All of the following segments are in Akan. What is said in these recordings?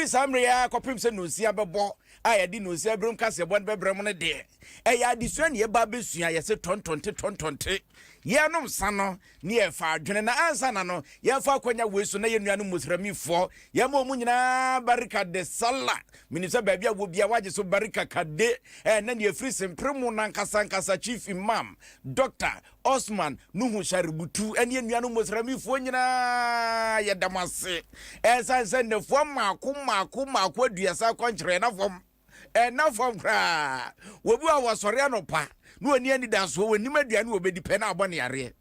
Ɛfiri saa mmerɛ yi ara kɔpem sɛ nonsia bɛbɔ a yɛde nonsia birom kaseɛbɔ no bɛbrɛ mo no deɛ, ɛyɛ adesua na yɛba abɛsua. Yɛse tɔntɔnte tɔntɔnte, yɛnom sa no ne yɛfa adwene. Na ansa na no, yɛmfa akwanya wei so na yɛn nuanom Musramifoɔ, yɛma wɔn nyinaa Barika de Sallah. Menim sɛ baabi a wɔ biara woagye so Barika Kade. Ɛnnɛ ne ɛfiri Sempere mu no ankasa ankasa Chief Imam, Doctor Osman Nuhu Sharubutu ne anuanom Mosramifoɔ nyinaa, yɛda mo ase. Ɛsiane sɛ nnafua mmaako mmaako mmaako aduasa akwankyerɛ ɛna fam, ɛna fam koraa. Wɔbi wɔ a wɔsɔre anɔpa na wɔnni anidasoɔ, wɔnnim aduane wɔbɛdi pɛ na abɔ ne yareɛ.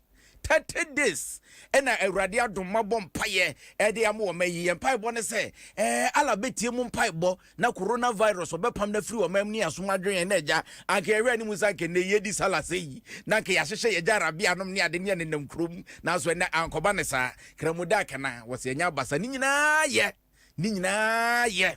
30 days ɛna Awurade adom mabɔ mpaeɛ ɛde ama wɔn ayi. Yɛn mpaebɔ ne sɛ ɛɛ Allah bɛtie mu mpaebɔ na corona virus ɔbɛpam no afiri ɔman mu ne asom adwen yɛn na agya anka yɛhwɛ anim sɛ anka nnɛ yɛdi sala sɛ yi na anka yɛahyehyɛ yɛgya arabia nom ne ade ne yɛnenam kurom, nanso ɛnɛ ankɔba ne saa. Kramoda akana wɔsɛ yɛnyɛ abasa ne nyinaa yɛ ne nyinaa yɛ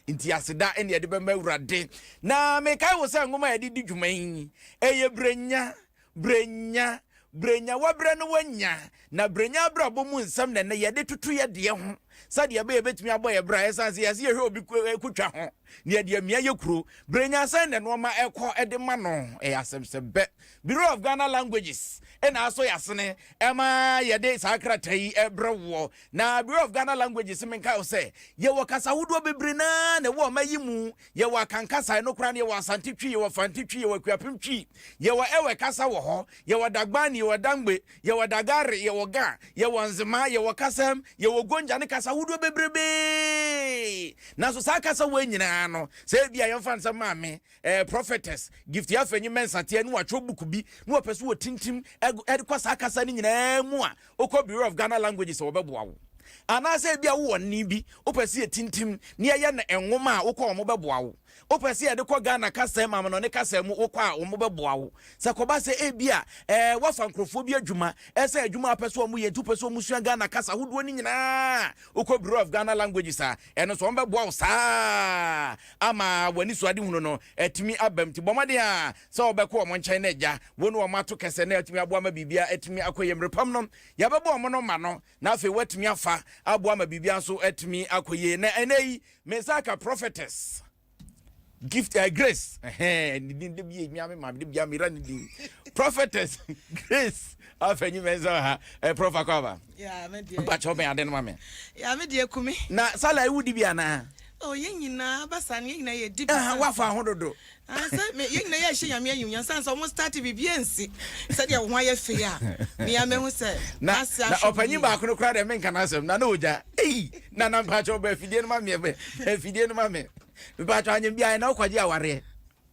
nti aseda ɛne yɛde bɛma Awurade. Na mekae wo sɛ nwoma a yɛde di dwuma yi ɛyɛ Brenya Brenya Brenya wabrɛ no wanya na Brenya abrabɔ mu nsɛm na ɛnɛ yɛde toto yɛ deɛ ho sɛdeɛ ɛbɛyɛ yɛbɛtumi abɔ yɛ bra. Ɛsiane sɛ yɛse yɛhwɛ obi kotwa ho na yɛde amia yɛ kuro. Brenya sɛn na nnoɔma ɛkɔ ɛde ma no ɛyɛ asɛm sɛ bɛ Bureau of Ghana Languages ɛna asɔ yɛasene ɛma yɛde saa krataa yi ɛbrɛ woɔ. Na Bureau of Ghana Languages menka wo sɛ yɛwɔ kasa ahodoɔ bebree naa na ɛwɔ ɔma yi mu. Yɛwɔ Akan kasa, ɛno koraa no yɛwɔ Asante Twi, yɛwɔ Fante Twi, yɛwɔ Akuapem Twi, yɛwɔ Ewe kasa wɔ hɔ, yɛwɔ Dagbani, yɛwɔ Dangbe, yɛwɔ Dagare, yɛwɔ Ga, yɛwɔ Nzema, yɛwɔ Kasam, yɛwɔ Gonja ne kasa ahodoɔ bebrebee. Nanso saa kasa wei nyinaa no, sɛ ebia yɛmfa no sɛ maame, eh, prophetess, Gifty Afenyi Mensah teɛ ne watwerɛ book bi na wɔpɛ so wɔtintim ɛde kɔ saa kasa no nyinaa mu a, wokɔ Bureau of Ghana Languages a wɔbɛboa wo. Anaasɛ ebia wowɔ nne bi, wopɛ sɛ yɛtintim na yɛyɛ no nwoma a, wokɔ a wɔbɛboa wo. Wopɛ sɛ yɛde kɔ Ghana kasa mu, amanɔne kasa mu, wokɔ a wɔbɛboa wo. Sɛ kɔba sɛ ebia ɛɛ woafa nkurɔfoɔ bi adwuma, ɛsɛ adwuma a wopɛ sɛ wɔyɛ nti wopɛ sɛ wɔsua Ghana kasa ahodoɔ no nyinaa a, wokɔ Bureau of Ghana Languages a, ɛno nso wɔbɛboa wo saa ama w'anisoadehunu no atumi aba mu. Nti bɔ mmɔden a sɛ wobɛkɔ wɔn nkyɛn na agya wo ne wɔn ato kɛsɛ na atumi aboa ma biribiara atumi akɔ yie. Mmerɛ pam no, yɛbɛbɔ wɔn no ma no na afei woatumi afa aboa ma biribiara nso atumi akɔ yie. Na ɛnɛ yi, me nsa aka Prophetess Gift Grace, ɛhɛn, ne din de bi emia me maame de bia mera ne din. Prophetess Grace Afenyi Mensah ha, Prof akɔ aba. Yeah, me deɛ. Mpakyɛ wobɛn ade no ma me. Yeah, me deɛ kumi. Na Salah ewu di bi anaa? Oh, yɛn nyinaa aba saa no, yɛn nyinaa yɛ di bi. Aha, wafa ho dodo. Ah, sɛ me yɛn nyinaa yɛhyɛ Nyame anuonyam sane sɛ ɔmo start biribi ansi sɛdeɛ wo ho ayɛ fɛ yi a, me a mehu sɛ Na n'ase na ahwɛ me ɔpanyin yie. baako no koraa deɛ menka n'asɛm na na ogya. Ei, na na mpakyɛ ɔbɛ afidie no ma me, bɛ afidie no ma me. Mpakyɛ anyem biara na wokɔgye awareɛ.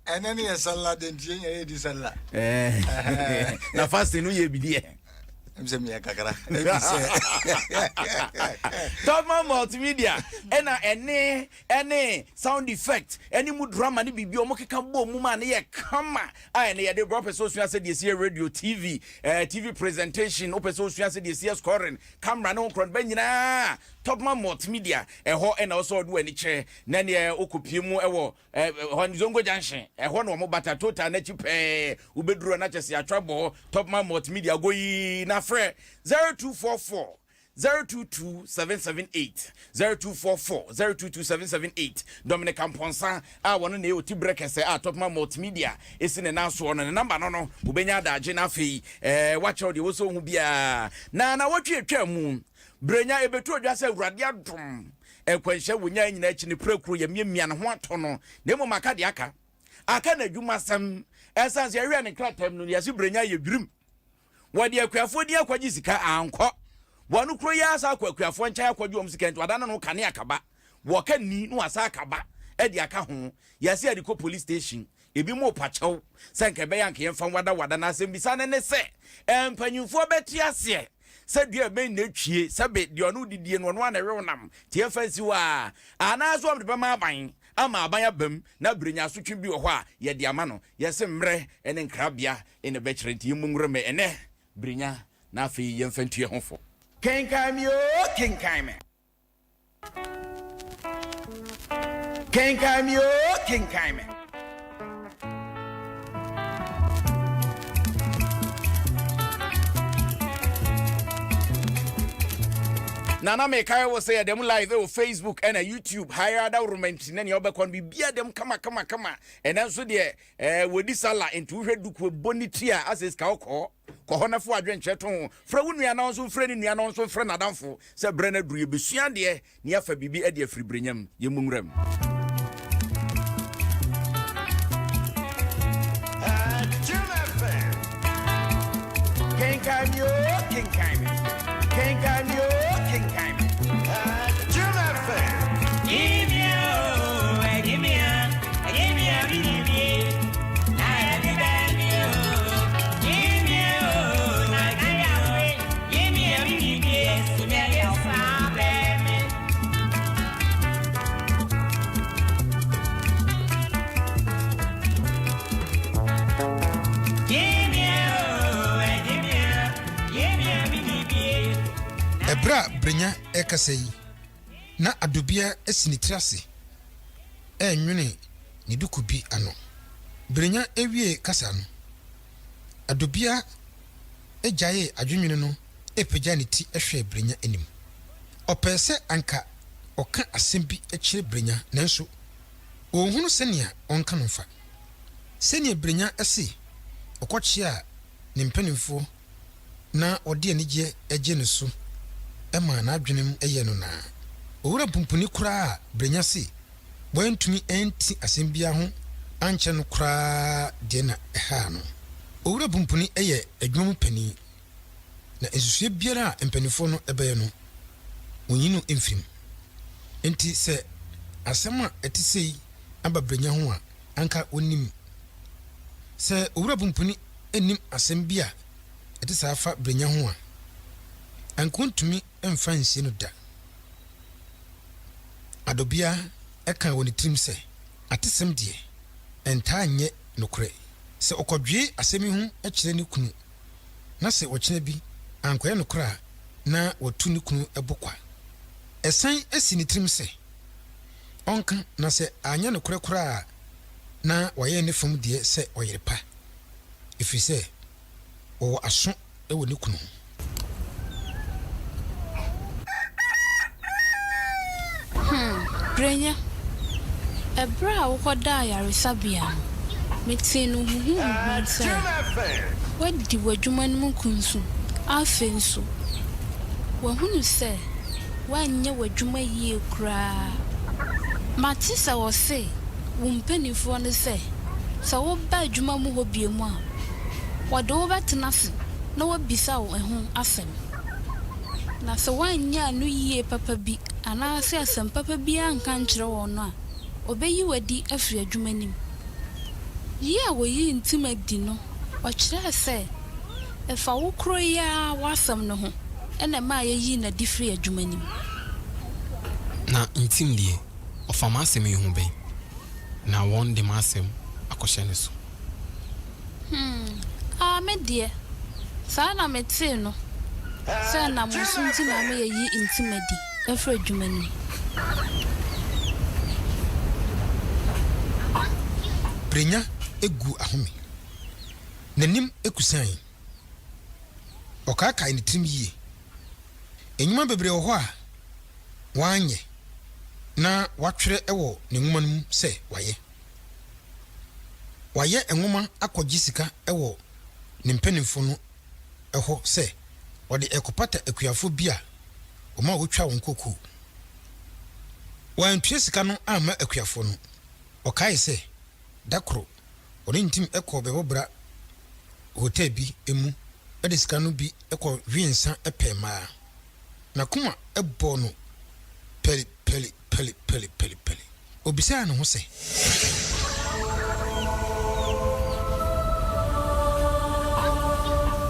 Ɛnɛ ne yɛ salla de nti yɛn nyinaa yɛdi salla. Eh, na fasting no yɛ bi deɛ. Ɛm sɛ meyɛ kakra. Ɛbi sɛ. Topman Multimedia ɛna ɛne ɛne sound effect ɛne mu drama ne biribi ɔmo keka bɔ mu ma ne yɛ kama a ɛne yɛde brɛ. Wopɛ sɛ osua sɛ deɛ esi yɛ radio, TV, TV presentation, wopɛ sɛ osua sɛ deɛ esi yɛ scoring, camera ne ho korɔ no bɛ nyinaa, Topman Multimedia ɛhɔ ɛna ɔsɛ ɔde w'ani kyerɛ na neɛ wokɔpie mu ɛwɔ Ɛhɔ ne Zongo Junction, ɛhɔ na wɔn bata Total n'akyi pɛɛ. Wobɛduru hɔ na kyɛ sɛ yɛatwa bɔ hɔ, Topman Multimedia goyii na frɛ 0244 022 778, 0244 022 778. Dominic Amponsah a wɔno na ɛyɛ ɔti berɛ kɛsɛ a Topman Multimedia ɛsi ne nan soɔ no, ne namba no no wobɛnya adagye na afei wakyerɛw deɛ wɔ sɛ ohu biara. Na nawɔtwe atwa mu berɛ nya ɛbɛtu odwa sɛ Awurade adom Nkwanhyia wonyae nyinaa akyi no, pirakuro yɛ miamia ne ho atɔ no, na mmom aka deɛ aka. Aka n'adwumasɛm. Ɛsiane sɛ yɛhwɛɛ ne nkrataa mu no, yɛse Brenya yɛ dwirim. Wɔde akuafoɔ din akɔgye sika, ankɔ. Wɔn kuro yi ara san akɔ akuafoɔ nkyɛn akɔgye wɔn sika, nti wadane no kane akaba. Wɔka ni na wasan akaba de aka ho. Yɛse yɛde kɔ police station. Ebinom repa kyɛw sɛ anka ɛbɛyɛ a anka yɛmfa nwadawada, na asɛmmisa no ne sɛ, Mpanyimfoɔ bɛte aseɛ sɛ dua bɛn na etwie, sɛbe deɛ ɔne wo didie no, ɔno ara na ɛwe wo nam, nti yɛmfa nsi hɔ ara, anaasɛ wɔde bɛma aban ama aban aba mu na berɛ nya asotwe bi wɔ hɔ a yɛde ama no? Yɛse mmerɛ ne nkrabea na ɛbɛkyerɛ, nti yɛmmɔ nwura mu ɛnnɛ, berɛ na afei yɛmfa ntu yɛn ho fo. Kenkan me oo, kenkan me. Kenkan me oo, kenkan me. Nana mekae wo sɛ yɛda mu live wɔ Facebook ɛna YouTube ha adawroma nti na nea wobɛkɔ no biribia dɛm kama kama kama. Ɛnɛ nso deɛ ɛɛ wɔdi sala nti wohwɛ duku ɛbɔ ne ti a asɛ sika wokɔ kɔ hɔ na fo adwenkyerɛ to ho frɛ wo nua na nso mfrɛ ne nua na nso mfrɛ n'adamfo sɛ berɛ no aduru yɛbɛsua adeɛ na yɛafa biribi adi afiri berɛnyam yɛmmu nwura mu. Kenkan mi o, kenkan mi. Kenkan mi o, kenkan mi. Jim FM. Ɛberɛ a Brenya rekasa yi, na Adobia asi ne tiri ase renwene ne duku bi ano. Brenya wiee kasa no, Adobia gyaee adwennwene no pagyaa ne ti hwɛɛ Brenya anim. Ɔpɛɛ sɛ anka ɔka asɛm bi kyerɛ Brenya nanso onhunu sɛnea ɔnka no mfa. Sɛnea Brenya se ɔkɔkyeaa ne mpanimfoɔ na wɔde anigyeɛ gyee no so maa n'adwenem yɛɛ no naa. Owura Pumpuni koraa a Brenya se wantumi anti asɛm biara ho ankyerɛ no koraa deɛ na ɛhaa no. Owura Pumpuni yɛ adwuma mu panin. na nsusuiɛ biara a mpanimfoɔ no bɛyɛ no, wɔnyi no mfiri mu. Enti sɛ asɛm a ɛte sei aba Brenya ho a, anka ɔnim. Sɛ Owura Pumpuni nnim asɛm bi a ɛte saa fa Brenya ho a, anka ɔntumi mfa nsie no da. Adobea kaa wɔ ne tirim sɛ, Atesɛm deɛ, ɛntaa nyɛ nokorɛ. Sɛ ɔkɔdwee asɛm yi ho kyerɛ ne kunu na sɛ ɔkyena bi ankɔyɛ nokorɛ a, na watu ne kunu bo kwa. Ɛsan si ne tirim sɛ ɔnka, na sɛ anyɛ nokorɛ koraa a, na wayɛ ne fam deɛ sɛ ɔyere pa, ɛfiri sɛ ɔwɔ aso wɔ ne kunu ho. Hmm, Brenya, ɛberɛ a wokɔdaa ayaresabea no, metee no huhuhuhu sɛ woadi w'adwuma no mu kunsu. Afei nso, wɔahunu sɛ woanyɛ w'adwuma yie koraa. Mate sɛ wɔse wo mpanimfoɔ no sɛ, sɛ woba adwuma mu hɔ bio a, wɔde wo bɛtena ase na wɔabisa wo ɛho asɛm. Na sɛ woanyɛ ano yie papa bi anaasɛ asɛm papa biara anka ankyerɛ wɔn no a, wɔbɛyi wo adi afiri adwuma no mu. Yi a wɔyii Ntim adi no, ɔkyerɛɛ sɛ ɛfa wo korɔ yi ara w'asɛm no ho na ɛmaa yɛyii no adi firii adwuma no mu. Na Ntim deɛ, ɔfa m'asɛm yi ho bɛn, na wɔde m'asɛm akɔhyɛ ne so? Hmm, ah, me deɛ, saa na metee no, sɛ ɛnam wo so nti na ama yɛayi Ntim adi afiri adwuma no mu. Brenya guu ahome. N'anim kusae. Ɔkaakae ne tirim yie. Nnwuma bebree wɔ hɔ a wanyɛ na watwerɛ wɔ ne nwoma no mu sɛ wayɛ. Wayɛ nwoma akɔgye sika wɔ ne mpanimfoɔ no hɔ sɛ ɔde rekɔpata akuafoɔ bi a wɔma wɔtwa wɔn kokoo. Wantua sika no amma akuafoɔ no. Ɔkae sɛ, da koro ɔne ne tim kɔɔ bɛbɔbra hotel bi mu de sika no bi kɔwee nsa pɛɛ mmaa. N'akoma bɔɔ no pɛli pɛli pɛli pɛli pɛli pɛli. Obisaa ne ho sɛ.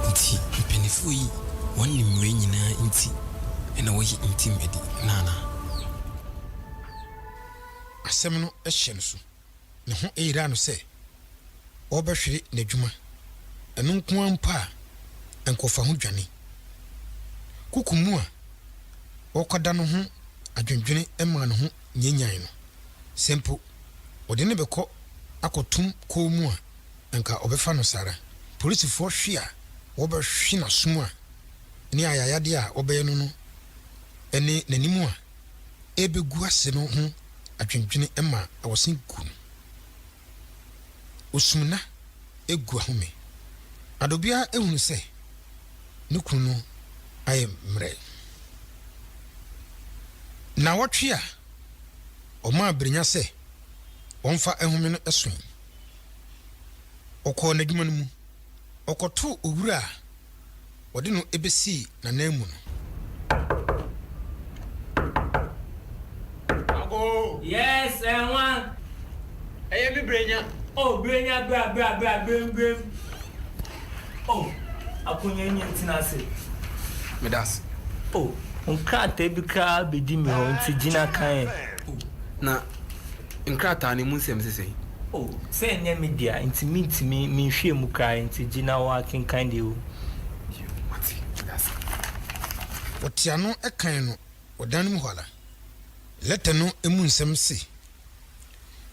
Nti mpaninfoɔ yi wɔn nim wei nyinaa nti na wɔyi ntim adi no anaa? Asɛm no hyɛ no so. Ne ho yeraa no sɛ ɔrebɛhwere n'adwuma, ɛno nko ara mpo a, anka ɔfa ho dwane. Kuku mu a ɔrekɔda no ho adwendwene maa ne ho nyanyan no. Sɛ mpo wɔde no bɛkɔ akɔtom kɔn mu a, anka ɔbɛfa no saa ara. Polisifoɔ hwe a wɔbɛhwe n'asom a ne ayayadeɛ a wɔbɛyɛ no no. ne n'anim a ɛrebɛgu ase no ho adwendwene ma awɔse gu no. Osum na egu ahome. Adobea hunu sɛ ne kunu no ayɛ mmerɛ. Nnawɔtwe a ɔmaa Brenya sɛ ɔmfa nhome no soe. Ɔkɔɔ n'adwuma no mu. Ɔkɔtoo owura a wɔde no besii n'ananmu no. Ago! Yes, ɛnwa. Ɛyɛ me brenya. Oh, brenya bra bra bra brem brem. Oh, akonya nyi ntena ase. Meda ase. Oh, nkrataa bi koraa bedi me hɔ nti gyina kan ɛ. Oh, na nkrataa no emu nsɛm te sɛn? Oh, sɛ ɛnyɛ me dea nti mintumi menhwɛɛ mu koraa nti gye na woakenkan deɛ ɛwɔ mu. Yiw, mate, meda ase. Wɔte ano kan no wɔ dan no mu hɔ ara. Lɛtɛ no mu nsɛm se,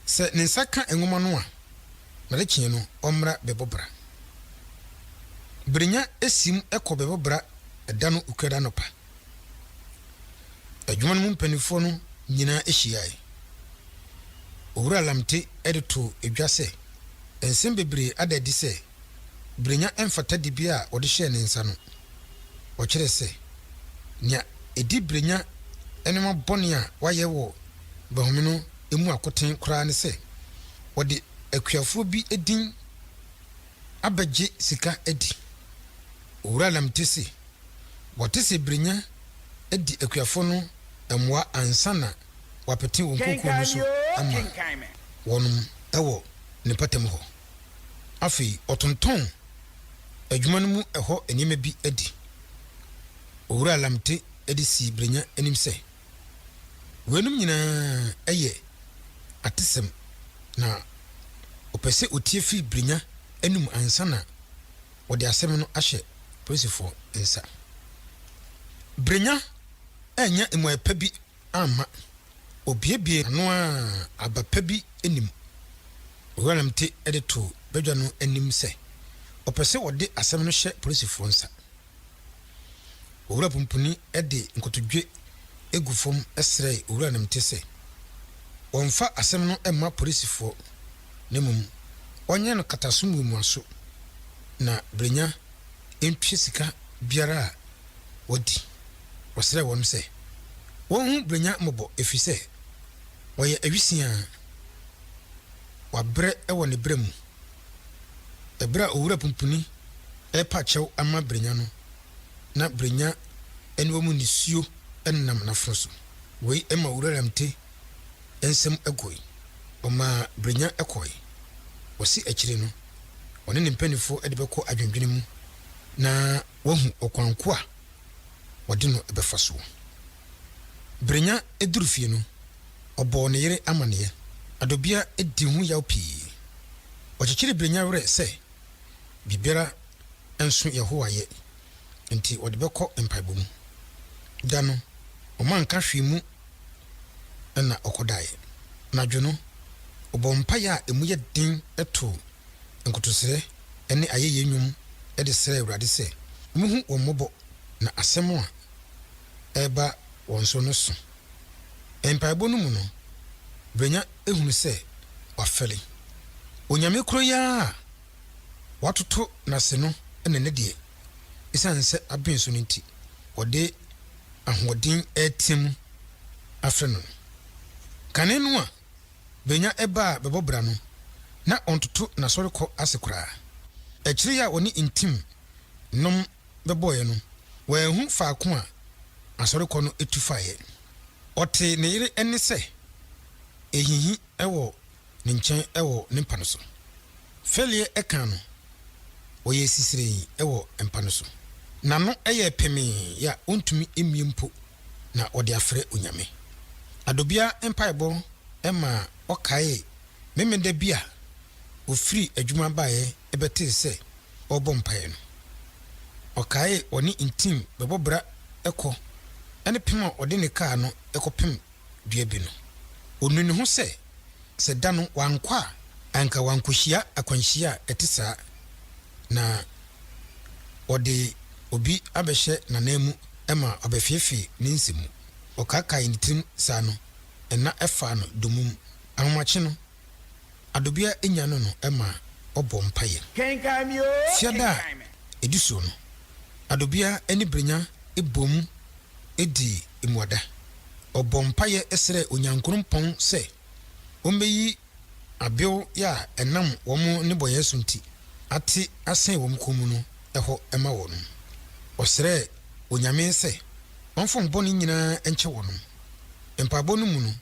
sɛ ne nsa ka nwoma no a, n'adekyee no ɔmmra bɛbɔ bra. Berenya siim kɔ bɛbɔ bra da no Okuada anɔpa. Adwuma no mu mpanimfoɔ no nyinaa hyiae. Owura Lamte de too dwa sɛ nsɛm bebree ada adi sɛ Brenya mfata dibea a wɔde hyɛɛ ne nsa no. Ɔkyerɛɛ sɛ nea edi Brenya nneɛma bɔne a wayɛ wɔ Bɛhome no mu akoten koraa ne sɛ ɔde akuafoɔ bi din abɛgye sika adi. Owura Lamte se wɔte sɛ Brenya di akuafoɔ no mmoa ansa na wɔapete wɔn kokoɔ no Kenkan so me oo, ama kenkan me. wɔnom wɔ ne mpɔtam hɔ. Afei ɔtontɔn adwuma no mu hɔ nneɛma bi adi. Owura Lamte de sii Brenya anim sɛ, Weinom nyinaa yɛ atesɛm na ɔpɛ sɛ ɔtie firi Brenya anum ansa na wɔde asɛm no ahyɛ polisifoɔ nsa. Brenya annya mmuaeɛ pa bi amma. Ɔbuebuee n'ano a aba pa bi nni mu. Owura Lamte de too badwa no anim sɛ ɔpɛ sɛ wɔde asɛm no hyɛ polisifoɔ nsa. Owura Pumpuni de nkotodwe gu fam srɛɛ Owura Lamte sɛ wɔmfa asɛm no mma polisifoɔ na mmom wɔnyɛ no kataso mmuamuaso na Brenya ntua sika biara a wadi. Ɔsrɛɛ wɔn sɛ wɔnhu Brenya mmɔbɔ efisɛ ɔyɛ awisiaa, wabrɛ wɔ ne brɛ mu. Bere a Owura Pumpuni repa kyɛw ama Brenya no, na Brenya aniwa mu nisuo nenam n'afono so. Wei ma Owura Lamte nsam goe. Ɔmaa Brenya kɔe. Ɔse akyire no, ɔne ne mpaninfoɔ de bɛkɔ adwendwene mu na wahu ɔkwan ko a wɔde no bɛfa soɔ. Brenya duru fie no, ɔbɔɔ ne yere amaneɛ. Adobia dii ho yaw pii. Ɔkyekyeree Brenya werɛ sɛ biribiara nso Yehowa yɛ, enti wɔde bɛkɔ mpaebɔ mu. Da no, wɔanka hwee mu na ɔkɔdaeɛ. Anadwo no, ɔbɔɔ mpaeɛ a emu yɛ den too nkotosrɛ ne ayɛyie nnwom de srɛɛ Awurade sɛ ɔmmehu wɔn mmɔbɔ na asɛm a ɛreba wɔn so no so. Mpaebɔ no mu no, Brenya hunu sɛ wafɛre. Onyame koro yi ara a watoto n'ase no na ɛnnɛ deɛ, ɛsiane sɛ aben so no nti, ɔde ahoɔden reteam afrɛ no no. Kane no a Brenya baa bɛbɔ bra no, na ɔntoto n'asɔrekɔ ase koraa. Akyire yi a ɔne Ntim nom bɛbɔeɛ no, wanhu faako a asɔrekɔ no tu faeɛ. Ɔtee ne yere nne sɛ ɛrehinhi wɔ ne nkyɛn wɔ ne mpa no so. Fɛleɛ kaa no, ɔyɛɛ sisirii wɔ mpa no so. N'ano yɛɛ pemee a ɔntumi mmue mpo na ɔde afrɛ Onyame. Adobea mpaebɔ maa ɔkaee Memenda bi a ɔfirii adwuma baeɛ bɛtee sɛ ɔrebɔ mpaeɛ no. Ɔkaee ɔne Ntim bɛbɔ bra kɔ ne pem a ɔde ne kaa no kɔpem dua bi no. Ɔnuu ne ho sɛ, sɛ da no wankɔ a, anka wankɔhyia akwanhyia a ɛte saa na ɔde obi abɛhyɛ n'ananmu ma wabɛfeefee ne nsam mu. Ɔkaakaee ne tirim saa no, nna faa no dommum. Ahomakye no, Adobea nya no no ma ɔbɔ mpaeɛ. Kenkan me oo, Fiada a kenkan me. ɛdi soɔ no, Adobea ne Brenya boom dii mmuada. Ɔbɔɔ mpaeɛ srɛɛ Onyankorɔnpɔn sɛ ɔmmɛyi abew a ɛnam wɔn nnebɔneyɛ so nti ate asɛn wɔn kɔn mu no hɔ ma wɔn. Ɔsrɛɛ Onyame sɛ ɔmfa wɔn bɔne nyinaa nkyɛ wɔn. Mpaebɔ no mu no,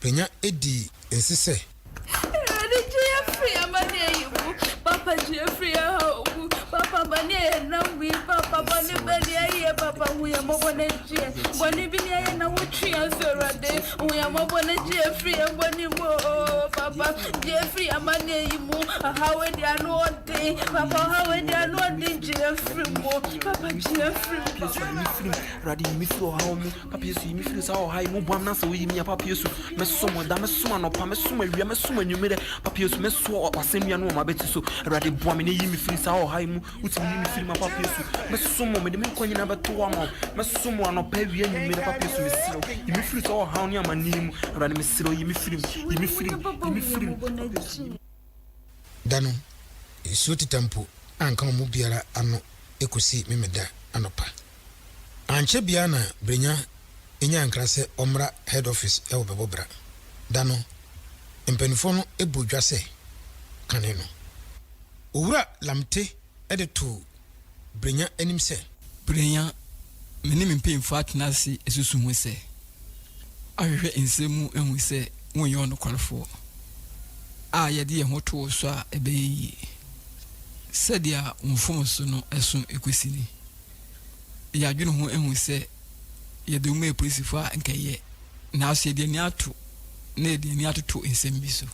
Panya dii nse sɛ. Awurade gye yɛn firi amaneɛ yi mu Papa gye yɛn firi yɛn haw mu Papa amaneɛ a yɛnam mu yi Papa bɔne bɛn na yɛayɛ Papa hu yɛn mmɔbɔ na gye yɛn Bɔne bi na yɛayɛ na wotwe yɛn so Awurade hu yɛn mmɔbɔ na gye yɛn firi yɛn bɔne mu oo Papa gye yɛn firi amaneɛ yi mu Ɔhaw yi deɛ ano ɔden Papa ɔhaw yi deɛ ano ɔden gye yɛn firi mu Papa gye yɛn firi mu Yesu yi me firi mu Awurade yi me firi ɔhaw mu Papa Yesu yi me firi saa ɔhaw yi mu boa me na sɛ woyi me a Papa Yesu mɛsom wo da mɛsom anɔpa mɛsom awia mɛsom anwummerɛ Papa Yesu mɛsoa w'asɛnnua no wɔ m'abati so Awurade boa me na yi me firi saa ɔhaw yi mu Wotumi yi me firi mu a Papa Yesu mɛsom wo mede me nkwa nyinaa bɛto hɔ ama wo mɛsom wo anɔpa awia anwummerɛ Papa Yesu mesrɛ wo yi me firi saa ɔhaw ne amanneɛ yi mu Awurade mesrɛ wo yi me firi mu yi me firi mu yi me firi mu Papa Yesu yi me Da no, nsuo teta mpo anka wɔn mu biara ano kɔsi Memeda anɔpa. Ankyɛ biara na Brenya nyaa nkra sɛ ɔmmra head office wɔ Bɛbɔ Bra. Da no, mpaninfoɔ no bɔɔ dwa sɛ kane no. Owura Lamte de too Brenya anim sɛ. Brenya, me ne me mpanyimfo atena ase asusu ho sɛ, ahwehwɛ nsɛm mu ahu sɛ wonyɛ ɔnokwarefoɔ a yɛde yɛn ho to wo so a ɛbɛyɛ yie. Sɛdeɛ wo mfomso no so kɔsi ni. Yɛadwene ho ahu sɛ yɛde wo ma apolisifoɔ a anka ɛyɛ, nanso yɛde ani ato na yɛde ani atoto nsɛm bi so.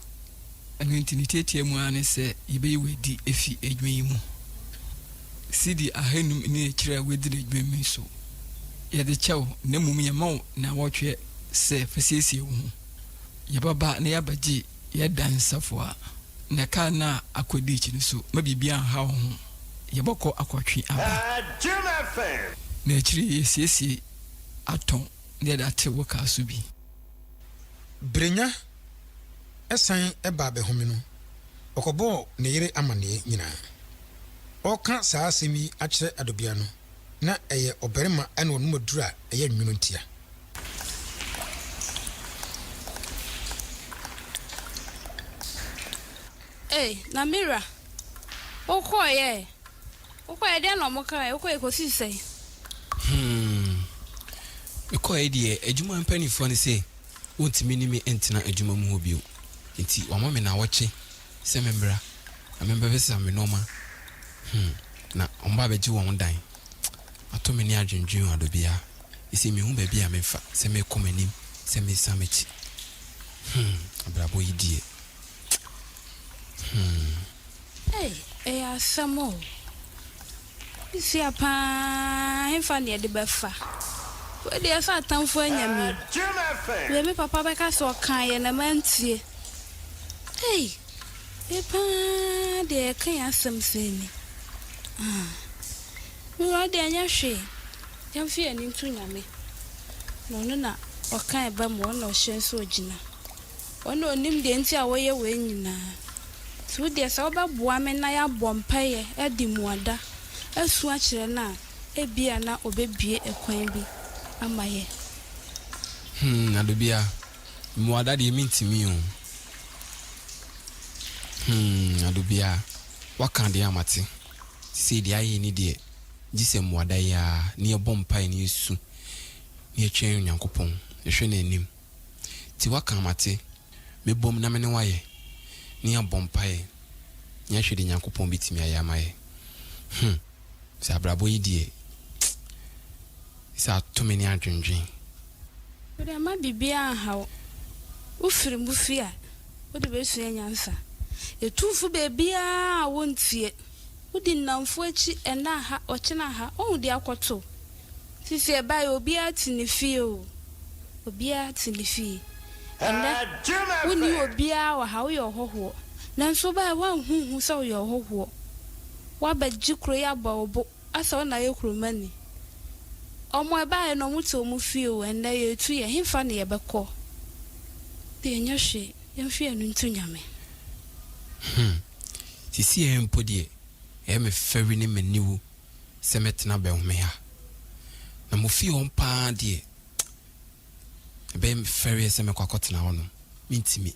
Ɛno nti ne tiatia mu ara ne sɛ yɛbɛyi wo adi afi adwuma yi mu. Sidi ahanum ne akyire a woadi no adwuma mu yi so, yɛde kyɛ wo, na mmom yɛma wo nnawɔtwe sɛ fa siesie wo ho. Yɛbɛba na yɛabɛgye yɛn dan safoa, na kar no a akɔdi akyi no so, mma biribiara nnha wo ho. Yɛbɔkɔ akɔtwe aba, na akyiri yi yɛasiesie atɔn na yɛde atew wo kar so bi. Brenya san baa bɛhome no, ɔkɔbɔɔ ne yere amanneɛ nyinaa. Ɔreka saa asɛm yi akyerɛ Adobea no, na ɛyɛ ɔbarima na ɔnom aduru a ɛyɛ nwono ntia. Ei, na me wura, wokɔeɛ ɛ? Wokɔeɛ, deɛn na wɔkaeɛ? Wokɔeɛ kɔsii sɛn? Hmm, mekɔeɛ deɛ, adwuma mpanimfoɔ no se wɔntumi ne me ntena adwuma mu hɔ bio, nti wɔama me nnawɔtwe sɛ memmra na memmɛbɛsesa me nnoɔma. Hmm, na wɔba abɛgye wɔn dan. Ato me ne adwendwen o, Adobea. Seesei menhu baabi a memfa, sɛ merekɔ m'anim, sɛ meresan m'akyi. Hmm, abrabɔ yi deɛ. Hmm. Ei, ɛyɛ asɛm o. Sua paa, hefa na yɛde bɛfa? Wei deɛ sɛ atamfo anya me o. Wei me papa bɛka sɛ ɔkaeɛ na mantie. Ei, wei paa deɛ yɛka yɛn asɛm sɛn ni? Ah, me wura deɛ ɛnyɛ hwee. Yɛmfa yɛn ani nto Nyame. Na ɔno na ɔka ɛba mu, ɔno na ɔhyɛ nso ɔgyina. Ɔno na ɔnim deɛ nti a wɔyɛ wei nyinaa. Nti wo deɛ sɛ wobɛboa me na yɛabɔ mpaeɛ adi mmuada asu akyerɛ no a, ebia na ɔbɛbue ɛkwan bi ama yɛn. Hmm, Adobia, mmuada deɛ mentumi o. Hmm, Adobia, woaka deɛ a mate. Sesei deɛ ayɛ ni deɛ, gye sɛ mmuada yi ara, na yɛbɔ mpaeɛ na yɛsu, na yɛtwɛn Onyankopɔn, yɛhwɛ n'anim. Nti woaka mate, mɛbom na me ne wo ayɛ, ne yɛabɔ mpaeɛ, ne yɛahwɛ deɛ Nyankopɔn bɛtumi ayɛ ama yɛ. Hmm, sɛ abrabɔ yi deɛ, sɛ ato me ne adwendwen. Wo deɛ mma biribiara nha wo. Wofiri mu fie a, wode bɛsua nyansa. Yɛtu fo baabiara a wontie. Wodi nnamfo akyi ɛnnɛ aha, ɔkyena aha, woahu deɛ akɔto wo. Fifi ɛbaeɛ obiara te ne fie oo, obiara te ne fie. Ɛnnɛ wonni obiara wɔ ha, woyɛ ɔhɔhoɔ. Nanso wobaeɛ woanhu hu sɛ woyɛ ɔhɔhoɔ. Woabɛgye kuro yi abɔ wo bo asɛ wo na woyɛ kuromani. Ɔmo ɛbaeɛ no ɔmo te ɔmo fie o, ɛnnɛ yɛretu yɛ, hefa na yɛbɛkɔ? Deɛ ɛnyɛ hwee, yɛmfa yɛn ani nto Nyame. Hmm, sisiɛ mpo deɛ ɛyɛ me fɛre ne m'aniwu sɛ mɛtena bɛhome ha. Na mo fie hɔ paa deɛ, ɛbɛyɛ me fɛreɛ sɛ mɛkɔ akɔtena hɔnom. Mentumi.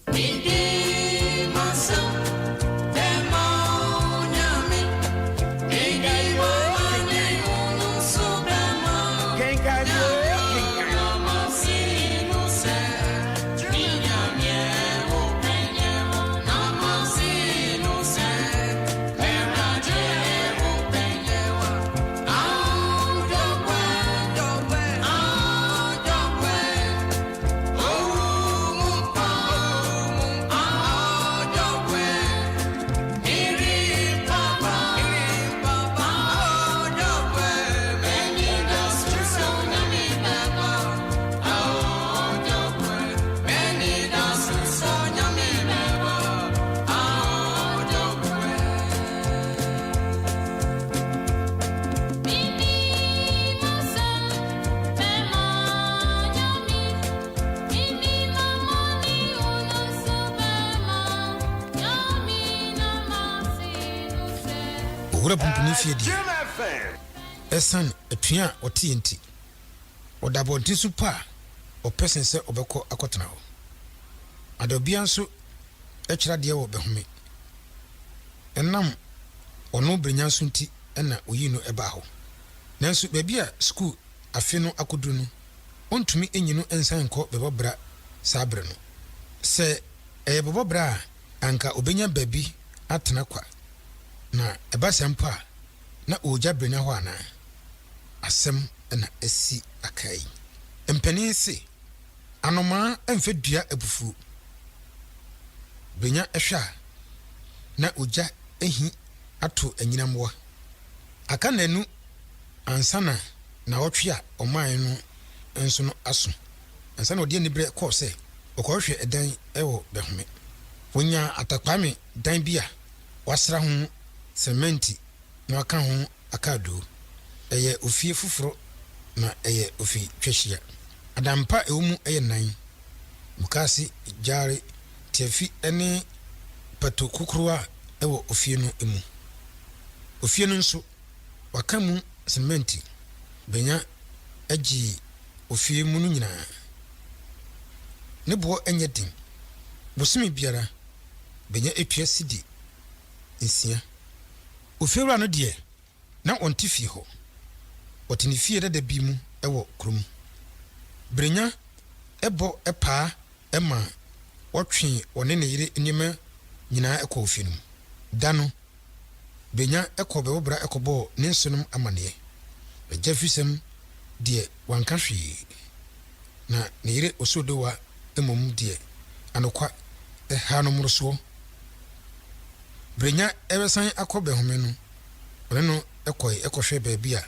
Owura Pumpuni fie deɛ, ɛsiane atua a ɔteɛ nti, ɔda abɔnten so mpo a, ɔpɛ sen sɛ ɔbɛkɔ akɔtena hɔ. Adɔbea nso kyerɛ adeɛ wɔ bɛhome. Ɛnam ɔno Brenya nso nti na oyii no baa hɔ. Nanso baabi a sukuu afe no akodu no, ontumi nyi no nsan nkɔ bɛbɔ bra saa bere no. Sɛ ɛyɛ bɛbɔ bra a, anka obenya baabi atena kwa. Na ɛba saa mpo a, na ɔregya Brenya hɔ anaa? Asɛm na asi aka yi. Mpanin se, Anomaa mfa dua abufuo. Benya hwɛ a, na ogya ahi ato anyinammoa. Aka nnanu ansa na nnawɔtwe a ɔmae no nso no aso ansa na ɔde aniberɛ kɔɔ sɛ ɔkɔhwehwɛ dan wɔ Bɛhome. Wɔnyaa Atakpaame dan bi a wɔasra ho sɛmɛnti na wɔaka ho akaadoo. Ɛyɛ ofie foforo na ɛyɛ ofi twahyia. Adampa a ɛwɔ mu yɛ nnan, mukaase, gyaare, tiafi ne pato kokorowa wɔ ofie no mu. Ofie no nso, wɔaka mu semɛnti benya agye ofie mu no nyinaa. Ne boɔ nyɛ den. Bosome biara, benya tua sidi nsia. Ofiewura no deɛ, na ɔnte fie hɔ. Ɔte ne fie dada bi mu wɔ kurom. Brenya bɔ paa ma wɔtwee ɔne ne yere nneɛma nyinaa kɔɔ fie no mu. Da no, Brenya kɔɔ Bɛwɔbra kɔbɔɔ ne nsenom amanneɛ. N'agyafisɛm deɛ, wanka hwee. Na ne yere Osodowa mmom deɛ, anokwa, ɛhaa no mmorosoɔ. Brenya rebɛsan akɔ Bɛhome no, ɔne no kɔe kɔhwɛɛ baabi a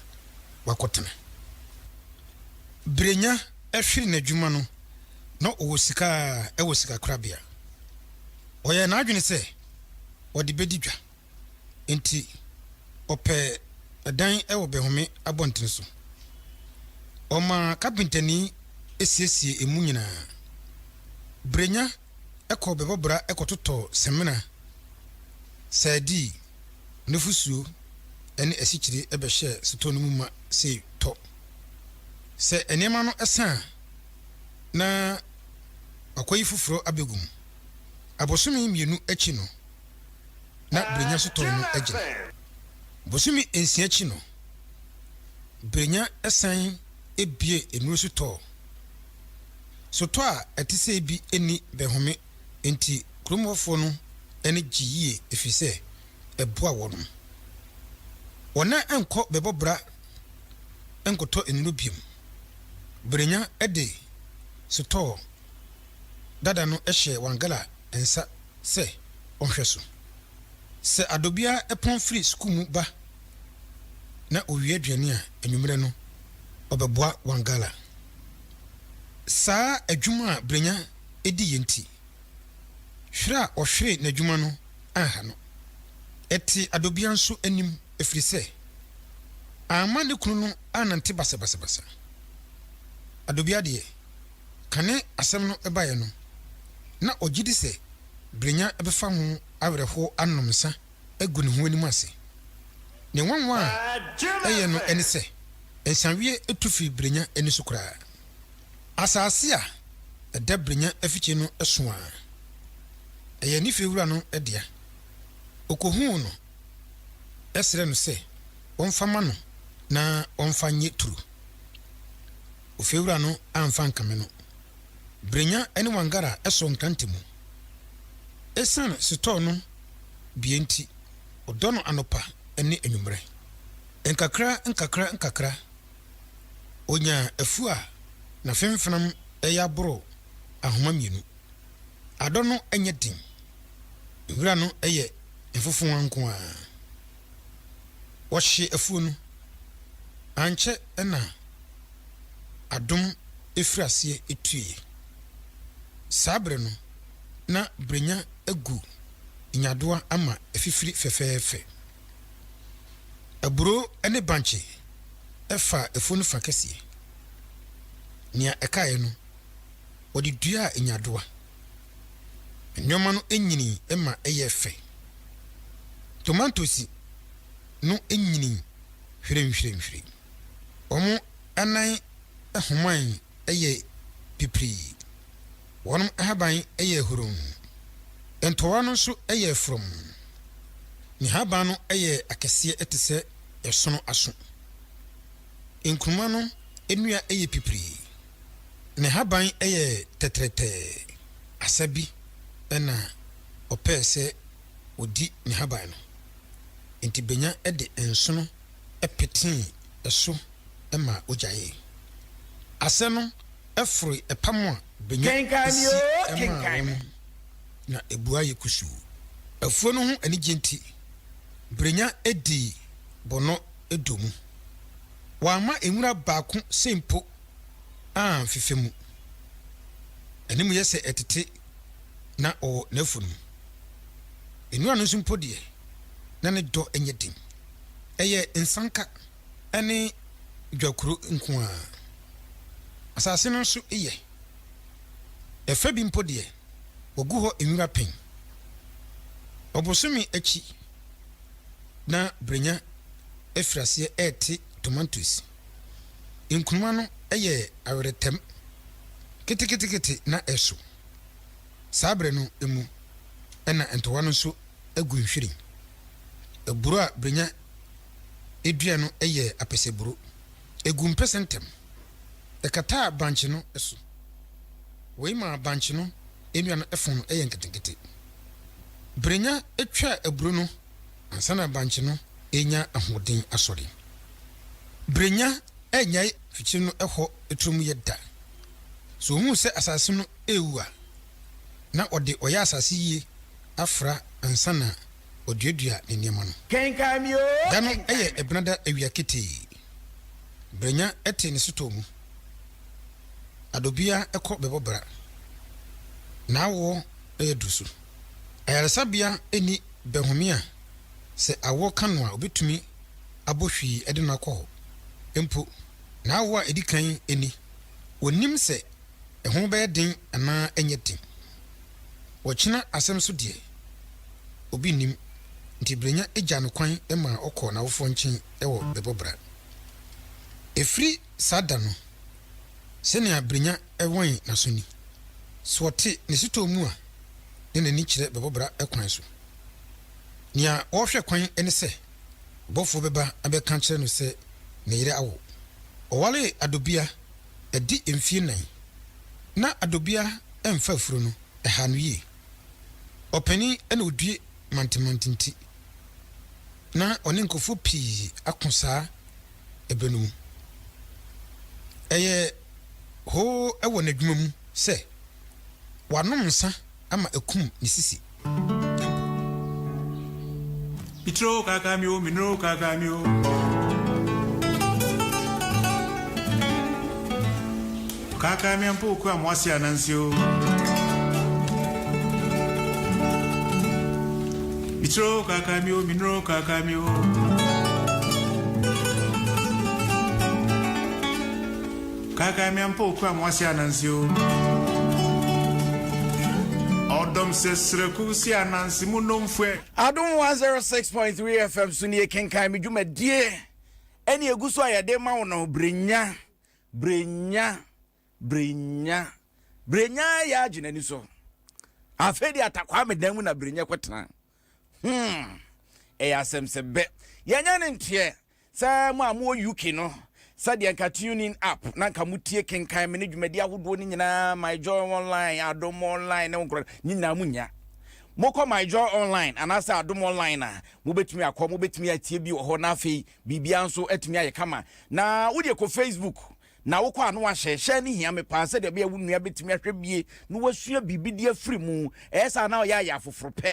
wakɔtena. Brenya hwere n'adwuma no, na ɔwɔ sika wɔ sikakorabea. Ɔyɛɛ n'adwene sɛ ɔde bedi dwa, enti ɔpɛɛ dan wɔ Bɛhome abɔnten so. Ɔmaa kapentani siesiee emu nyinaa. Brenya kɔɔ bɛbɔbra kɔtotɔɔ samina, sardine, nufusuo ne asikyire bɛhyɛɛ sotɔɔ no mu ma sei tɔ. Sɛ nneɛma no sa a, na wakɔyi foforɔ abɛgu mu. Abosome mmienu akyi no, na Brenya sotɔɔ no agyina. Bosome nsia akyi no, Brenya san bue nnuro sotɔɔ. Sotɔɔ a ɛte sɛɛ bi nni bɛhome enti kurom hɔfoɔ no ani gye yie ɛfiri sɛ ɛboa wɔnom. Wɔn nan nkɔ bɛbɔ bra nkɔtɔ nnuro biom. Brenya de sotɔɔ dada no hyɛɛ Wangala nsa sɛ ɔnhwɛ so. Sɛ Adobia pɔn firi sukuu mu ba na ɔwie aduane a, anwummerɛ no ɔbɛboa Wangala. Saa adwuma a Brenya diiɛ nti, hwere a ɔhweree n'adwuma no anha no. Ɛtee Adobia nso anim ɛfiri sɛ, Amma ne kunu no annante basabasabasa. Adobia deɛ, kane asɛm no baeɛ no, na ɔgye di sɛ Brenya bɛfa ho awerɛhoɔ anom nsa agu ne ho anim ase. Nea nwanwa a ɛyɛ no ne sɛ, nsaweɛ tu firi Brenya ani so koraa. Asase a ɛda Brenya afikyire no so ara, ɛyɛ ne fiewura no dea. Ɔkɔhuu no srɛɛ no sɛ ɔmfa mma no na ɔmfa nyɛ turo. Ofiewura no amfa ankame no. Brenya ne Wangara sɔɔ nkrante mu. Esiane sotɔɔ no bue nti, ɔdɔ no anɔpa ne anwummere. Nkakra nkakra nkakra, onyaa afuw a n'afemfenam yɛ aboro ahoma mmienu. Adɔ no nyɛ den. Nwura no yɛ mfofowa nko ara. Wɔhyee afuo no. Ankyɛ na adom firii aseɛ tueeɛ. Saa berɛ no, na Brenya agu nyaadoa ama afifiri fɛfɛɛfɛ. Aburoo ne bankye faa afuo no fa kɛseɛ. Nea ɛkaeɛ no, wɔde duaa nyaadoa. Nneɛma no nyinii ma ɛyɛɛ fɛ. Tomantosi no nyinii hwirenhwirenhwiren. Wɔn anan homan yɛɛ pipirii. Wɔn nhaban yɛɛ huronn. Ntɔwa no nso yɛɛ frɔmm. Ne nhaban no yɛɛ akɛseɛ te sɛ ɛsono aso. Nkruma no nnua yɛ pipirii. Ne nhaban yɛ tɛtrɛtɛɛ. Asa bi na ɔpɛɛ sɛ ɔdi ne haban no, enti Benya de nsono petee so ma ogyaee. Asɛ no foroe ɛpam a Benya Kenkan me si oo, maa kenkan wɔn me. na ebua yɛ kusuu. Afuo no ho anigye nti, Brenya dii bɔnnɔ dɔ mu. Wamma nwura baako sei mpo amfefɛ mu. Anim yɛ sɛ ɛtete na ɔwɔ n'afuo no mu. Nwura no nso mpo deɛ, na ne dɔ nyɛ den. Ɛyɛ nsanka ne dwakuro nko ara. Asase no nso yɛ. Ɛfa bi mpo deɛ, wɔagu hɔ nwura pɛn. Ɔbosome akyi na Brenya afiri aseɛ rete tomantos. Nkruma no yɛ aweretɛm keteketekete na ɛso. Saa berɛ no mu na ntɔwa no nso agu nhwiren. Aburo a Brenya dua no yɛ apɛsɛburo. Ɛgu mpɛsɛ ntɛm. Ɛkataa bankye no so. Wei maa bankye no nnua no fɔn yɛ nketenkete. Brenya twaa aburo no ansa na bankye no renya ahoɔden asɔre. Brenya annyae fikyiri no hɔ turom yɛ da. Sɛ ohuu sɛ asase no rewu a, na ɔde ɔyɛ asase yie afra ansa na waduadua ne nneɛma no. Kenkan me oo, Da no kenkan yɛ me. Ɛbenada awia ketee. Brenya te ne sotɔɔ mu. Adobia kɔ bɛbɔ bra. N'awoɔ yɛ duru so. Ayaresabea nni bɛhome a sɛ awoɔ ka no a obetumi abɔ hwii de no akɔ hɔ. Mpo, n'awoɔ a edi kan ni. Onnim sɛ ɛho bɛyɛ den anaa ɛnyɛ den. Ɔkyena asɛm nso deɛ, obi nnim. Nti Brenya gyaa no kwan maa ɔkɔɔ n'awofoɔ nkyɛn wɔ bɛbɔ bra. Ɛfiri saa da no, sɛnea Brenya wɛn n'aso ni. Sɛ ɔte ne sotɔɔ mu a, na n'ani kyerɛ bɛbɔ bra kwan so. Nea ɔrehwɛ kwan ne sɛ ɔbɔfoɔ bɛba abɛka akyerɛ no sɛ ne yere awo. Ɔwaree Adobia adi mfeɛ nnan. Ná Adobia mfa afuro no, ɛha no yie. Ɔpanin na ɔdue mantemante nti, na ɔne nkurɔfoɔ pii ako saa ɛberɛ no mu. Ɛyɛ hoo wɔ n'adwuma mu sɛ wanom nsa ama akum ne sisi mpo. Mitro kaka mi o, minro kaka mi o. Kaka mi ampo ku amoase anansi o. Mitro kaka mi o, minro kaka mi o. Kaakae me ampa okura mo ase ananse o. Ɔdɔm sɛ srɛku si ananse mu nomfuɛ. Adom 106.3 FM so nie kenkan me dwumadie ɛne egu so a yɛde ma wo no brenya brenya brenya brenya yɛ agye n'ani so afei de atakwaa me dan mu na brenya kɔtena hmm ɛyɛ asɛm sɛ bɛ yɛnyɛ ne nteɛ Sɛ mo a mowɔ UK no, sɛdeɛ nka TuneIn app na nka motie kenkan me ne dwumadi ahodoɔ no nyinaa, My Joy Online, Adom Online ne nkorɔ ne nyinaa monnya. Mokɔ My Joy Online anaasɛ Adom Online a, mobɛtumi akɔ, mobɛtumi atie bi wɔ hɔ na afei biribiara nso atumi ayɛ kama. Na wodeɛ kɔ Facebook na wokɔ a na wahyɛ hyɛ no hia me paa sɛdeɛ ɛbɛyɛ wo nua bɛtumi ahwɛ bie na wasua biribi de afiri mu. Ɛyɛ saa na ɔyɛ ayɛ afoforo pɛ.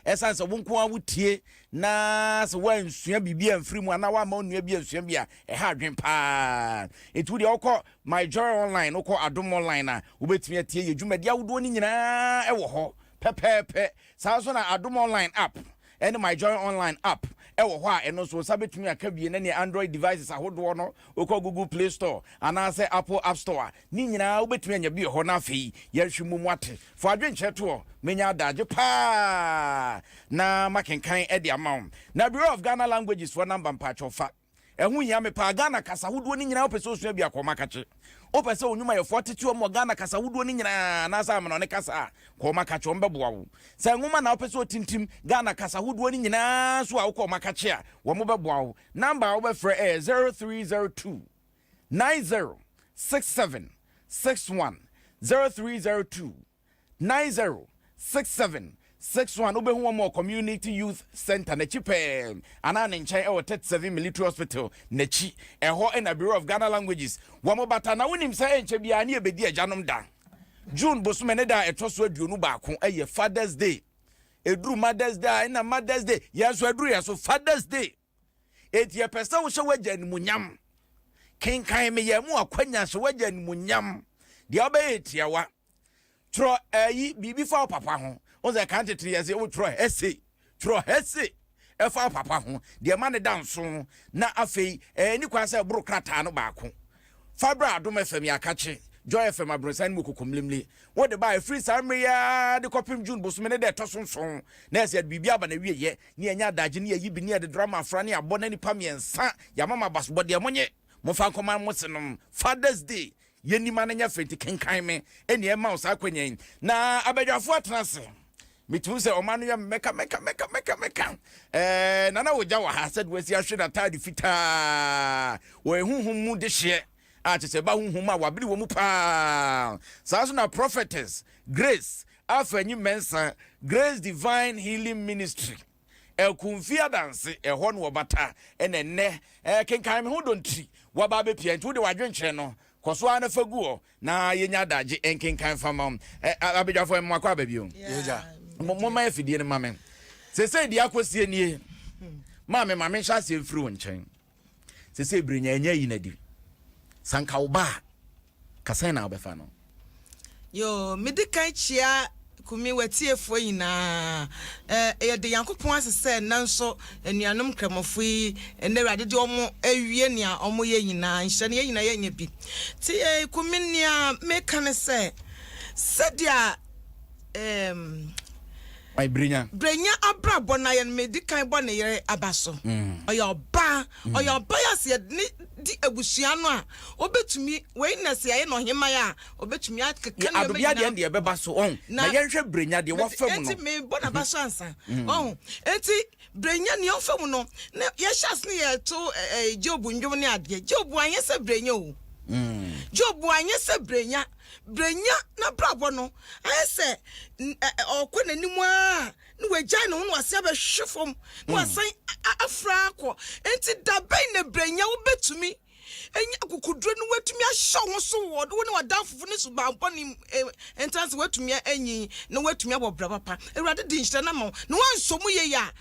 Ɛsiane sɛ wo nko ara wotie na sɛ woansua biribi amfiri mu anaa woamma wo nua bi ansua bi a, ɛha adwene paa. Enti wo deɛ wokɔ My Joy Online, wokɔ Adom Online a, wobɛtumi atie yɛ dwumadi ahodoɔ no nyinaa wɔ hɔ pɛpɛɛpɛ. Saa nso na Adom Online app ne My Joy Online app wɔ hɔ a, ɛno nso wo nsa bɛtumi aka bi ne Android devices ahodoɔ no. Wokɔ Google Play Store anaasɛ Apple App Store a, Ne nyinaa wobɛtumi anya bi wɔ hɔ na afei yɛnhwe mmom ate. Fa w'adwenkyerɛ to hɔ, mɛnya adagye paa na makenkan de ama wo. Na Bureau of Ghana Languages foɔ number mpakyɛw fa. Ɛho hia me paa. Ghana kasa hodoɔ no nyinaa wopɛ sɛ wosua bi a kɔ Makakye. Wopɛ sɛ onwumayɛfoɔ tete wɔn wɔ Ghana kasa hodoɔ no nyinaa anaasɛ amanɔne kasa a, kɔ Makakye wɔn bɛboa wo. Sɛ nwoma na wopɛ sɛ wotintim Ghana kasa hodoɔ no nyinaa nso a wokɔ Makakye a wɔn bɛboa wo. Number a wobɛfrɛ ɛyɛ 0302 90 67 61 0302 90 67 61 Wobɛhu wɔn wɔ Community Youth Centre n'akyi pɛɛ anaa ne nkyɛn wɔ 37 Military Hospital n'akyi. Ɛhɔ na Bureau of Ghana Languages wɔn bata. Na wonim sɛ ɛnkyɛ biara ne yɛbɛdi agyanom da. June bosome ne da a ɛtɔ so 21 yɛ Father's Day. Ɛduru Mother's Day a ɛna Mother's Day, yɛn nso ɛduru yɛn so Father's Day. Enti yɛpɛ sɛ wohyɛ w'agya animuonyam. Kenkan me yɛn mu akwanya hyɛ w'agya animuonyam. Deɛ wobɛyɛ tiawa. Twerɛ ɛyi biribi fa wo papa ho. Wo sɛ kan tete yɛ sɛ wotwerɛ essay. Twerɛ essay ɛfa wo papa ho. Deɛ ma ne da nso na afei ɛni kwan sɛ ɛboro krataa no baako. Fa bra Adom FM Yɛakakye, Joy FM Abrɔsan no mu Kokomlemle. Wode ba a, ɛfiri saa mmerɛ yi ara de kɔpem June bosome ne da ɛtɔ so nson, na ɛsɛ yɛde biribi aba n'awieɛ, ne yɛanya adagye, ne yɛayi bi, ne yɛde drama afra, ne yɛabɔ na nnipa mmiɛnsa, yɛama mo abasobɔdeɛ, monye, momfa nkɔma mo senom. Father's Day, yɛnni ma no nyɛ fɛ, nti kenkan me, ɛnni ɛma wo saa akwanya yi. Na abadwafoɔ atena ase. Metumi sɛ ɔma no yɛ mɛka mɛka mɛka mɛka mɛka. Ɛɛ nana wogya wɔ ha sɛde wasi ahwe n'ataade fitaa wɔ ehuhum mu dehyeɛ a kyerɛ sɛ ɛba huhum a wabere wɔ mu paa. Saa nso na Prophetess Grace Afanyi Mensah Grace Divine Healing Ministry Ɛkumfi Adanse ɛhɔ na wɔbata ɛna ɛnnɛ ɛɛ kenkan me ho dɔntiri waba abɛpia nti wode w'adwenkyerɛ no kɔ so ara na fa gu hɔ Na yɛnya adagye nkenkan fa ma wo. Abadwafoɔ, mo akɔ aba bio. Momma afidie no ma me. Sesei deɛ akɔsie nie. Maame, ma menhyɛ aseɛ mfiri wo nkyɛn. Sesei berɛ nya ɛnyɛ ayi no adi. Sɛ anka wo ba a, ka sɛn na wobɛfa no? Yoo, medi kan kyia Kumi w'atiefoɔ nyinaa. Eh, yɛde Nyankopɔn ase sɛ nnɛ nso anuanom Nkramofo yi, ɛnnɛ Awurade de wɔn awie nea wɔyɛ nyinaa. Nhyira no yɛn nyinaa yɛanya bi. Nti eh, Kumi nea meka ne sɛ, sɛdeɛ ehm, Brenya. Brenya abrabɔ no ayɛ no, medi kan bɔ ne yere aba so. Ɔyɛ ɔbaa, ɔyɛ ɔbaa yi a sɛ yɛde ne di abusua no a, obetumi, wei na sɛ yɛayɛ no ɔhemman a, Obetumi akeka nneɛma Adobea deɛ deɛ ɛbɛba so ɔn na yɛnhwɛ brenya deɛ wafa mu no. Enti mebɔ n'aba so ansa ɔn enti brenya nea ɔfa mu no na yɛhyɛ ase ne yɛto ɛɛ Job nnwom ne adeɛ. Job anyɛ sɛ brenya o. Job anyɛ sɛ brenya. Brenya n'abrabɔ no ayɛ sɛ ɔkɔ n'anim ara na wagyae ne ho na wasan abɛhwe fam na wasan afra akɔ. Enti da bɛn na brenya wobɛtumi Nya akokoduru na woatumi ahyɛ wo ho so wɔ wo ne w'adamfofo ne suban bɔne ntam sɛ woatumi anyin na woatumi abɔ bra papa. Awurade de nhyira no ama wo na woansɔ mu yiye a,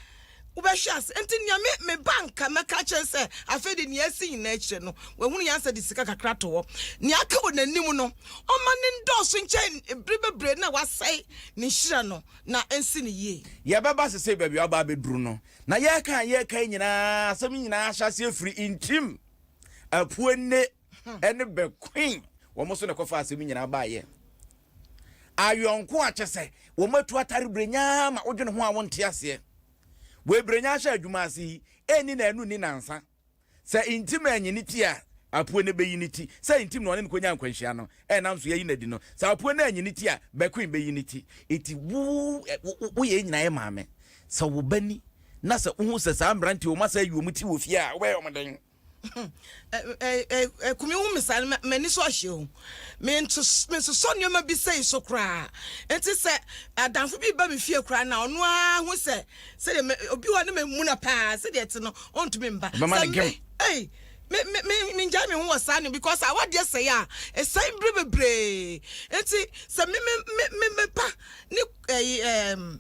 wobɛhwe ase. Enti nea me me ba nka mɛka akyerɛ no sɛ afei de nea asi nyinaa akyire no, wahunu nyansa de sika kakra to hɔ. Nea aka wɔ n'anim no, ɔmma no nnɔɔso nkyɛn bere bebree no a wasɛe ne nhyira no na ensi no yie. Yɛbɛba sesei baabi a woaba abɛduru no, Na yɛreka a yɛreka yi nyinaa, asɛm yi nyinaa ahyɛ aseɛ firi ntim, apue nne. ɛne Bɛkoin wɔn so na ɛkɔfa asɛm nyinaa baayɛ. Ayɔnko a kyɛ sɛ wɔn atu atare brenyaa ma wodwene ho a wonte aseɛ. Wei brenyaa hyɛ adwuma ase yi, ɛnni na ɛno nni nansa. Sɛ ntim anyi ne ti a, Apue no bɛyi ne ti. Sɛ ntim na ɔne no kɔnya nkwanhyia no, ɛnam so yɛayi no adi no, sɛ Apue no anyi ne ti a, Bɛkoin bɛyi ne ti. Enti wo, wo yɛn nyinaa yɛ maame. Sɛ wo ba ni, na sɛ wohu sɛ saa mmeranteɛ wɔn asa ayi wɔn ti wɔ fie a, wobɛyɛ wɔn dɛn? Kumi hu me saa no, m'ani so ahye o. Mensosɔ nneɛma bi sei so koraa. Nti sɛ adamfo bi ba me fie koraa na ɔno ara hu sɛ sɛdeɛ me obi wɔ ne mamuna paa sɛdeɛ ɛte no ɔntumi mba. Ɔbɛma ne gem. Ei, me me me mengyae me ho wɔ saa no because awadeɛ sɛe a ɛsɛe bere bebree. Nti sɛ me me me me me pa ne ɛyi ɛɛm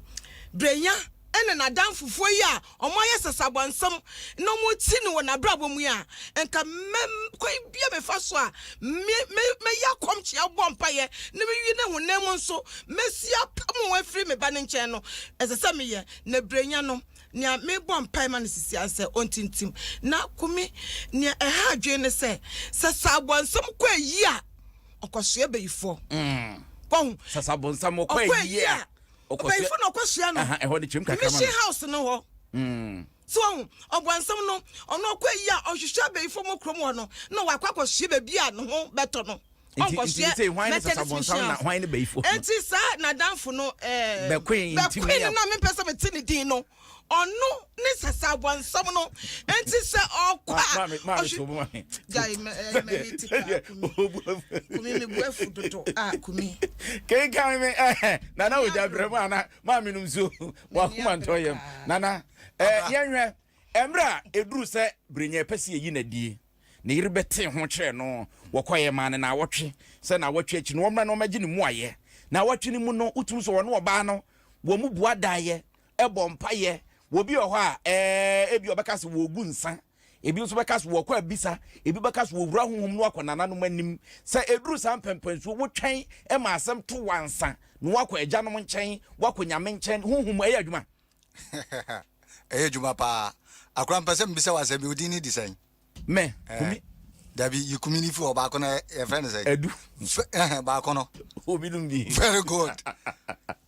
brenya ɛne n'adamfofoɔ yi a wɔayɛ sasabɔnsam na wɔti no wɔ n'abrabɔ mu yi a, nka mɛ kwan bi a mefa so a me me mɛyɛ akɔmkyea abɔ mpaeɛ na mewie ne honam mu nso mɛsi apam wɔn afiri me ba no nkyɛn no, ɛsɛ sɛ meyɛ. Na berɛnya no, nea mebɔ mpaeɛ ma no sisi ara sɛ ɔntintim. Na Kumi, nea ɛha adwene ne sɛ, sasabɔnsam kɔ ayi a, ɔkɔsoɛ bayifoɔ. Wahu? Sasabɔnsam ɔkɔ ayi a. Ɔbɛyifo na ɔkɔsoa no. Ɛhɔ de kyerɛm kakra ma Mission house no hɔ. So wahu, ɔbɔnsam no, ɔno ɔkɔ ayi a ɔhwehwɛ abɛyifo mu kurom hɔ no, na wakɔ akɔsoa baabi a ne ho bɛtɔ no. Ɔnkɔsoɛ Methodist Mission House. Enti saa n'adamfo no, ɛɛ, Bɛkoe no na mempɛ sɛ mete ne din no. Ɔno ne sasabɔnsam no. Enti sɛ ɔkɔ a, ɔhwe. Gyae mɛ mɛ ti paa kumi. Kumi mi bu afu dodo a kumi. Kenkan me eh nana ogya brɛ mu ana maame nom nsuo wakoma ntɔ yam nana eh yɛnhwɛ mmerɛ a ɛduru sɛ brenya ɛpɛ sɛ yɛyi nadie ne yere bɛtee ho kyerɛɛ no wɔkɔyɛ maa no naawɔtwe sɛ naawɔtwe akyi no wɔmmra na wɔmmɛgye ne mmuayɛ naawɔtwe no mu no wotumi sɛ wɔne ɔbaa no wɔn mu bua daeɛ bɔ mpaeɛ. Obi wɔ hɔ a, ɛɛ, ebi ɔbɛka sɛ wɔregu nsa, ebi nso bɛka sɛ wɔrekɔ abisa, ebi bɛka sɛ wɔwura honhom no akɔ nananom anim. Sɛ ɛduru saa mpɛmpɛnsuo, wotwɛn ma asɛm to wo ansa na woakɔ agyanom nkyɛn, woakɔ Nyame nkyɛn. Honhom, ɛyɛ adwuma? Ɛyɛ adwuma paa. Akora, mpɛ sɛ mebisa wo asɛm bi, wo din ne de sɛn? Mɛ, Kumi. Dabi, yi Kumi ni fi hɔ, baako no yɛfrɛ no sɛ? Adu. Ɛhɛn, baako no. Obi dum bi. Very good.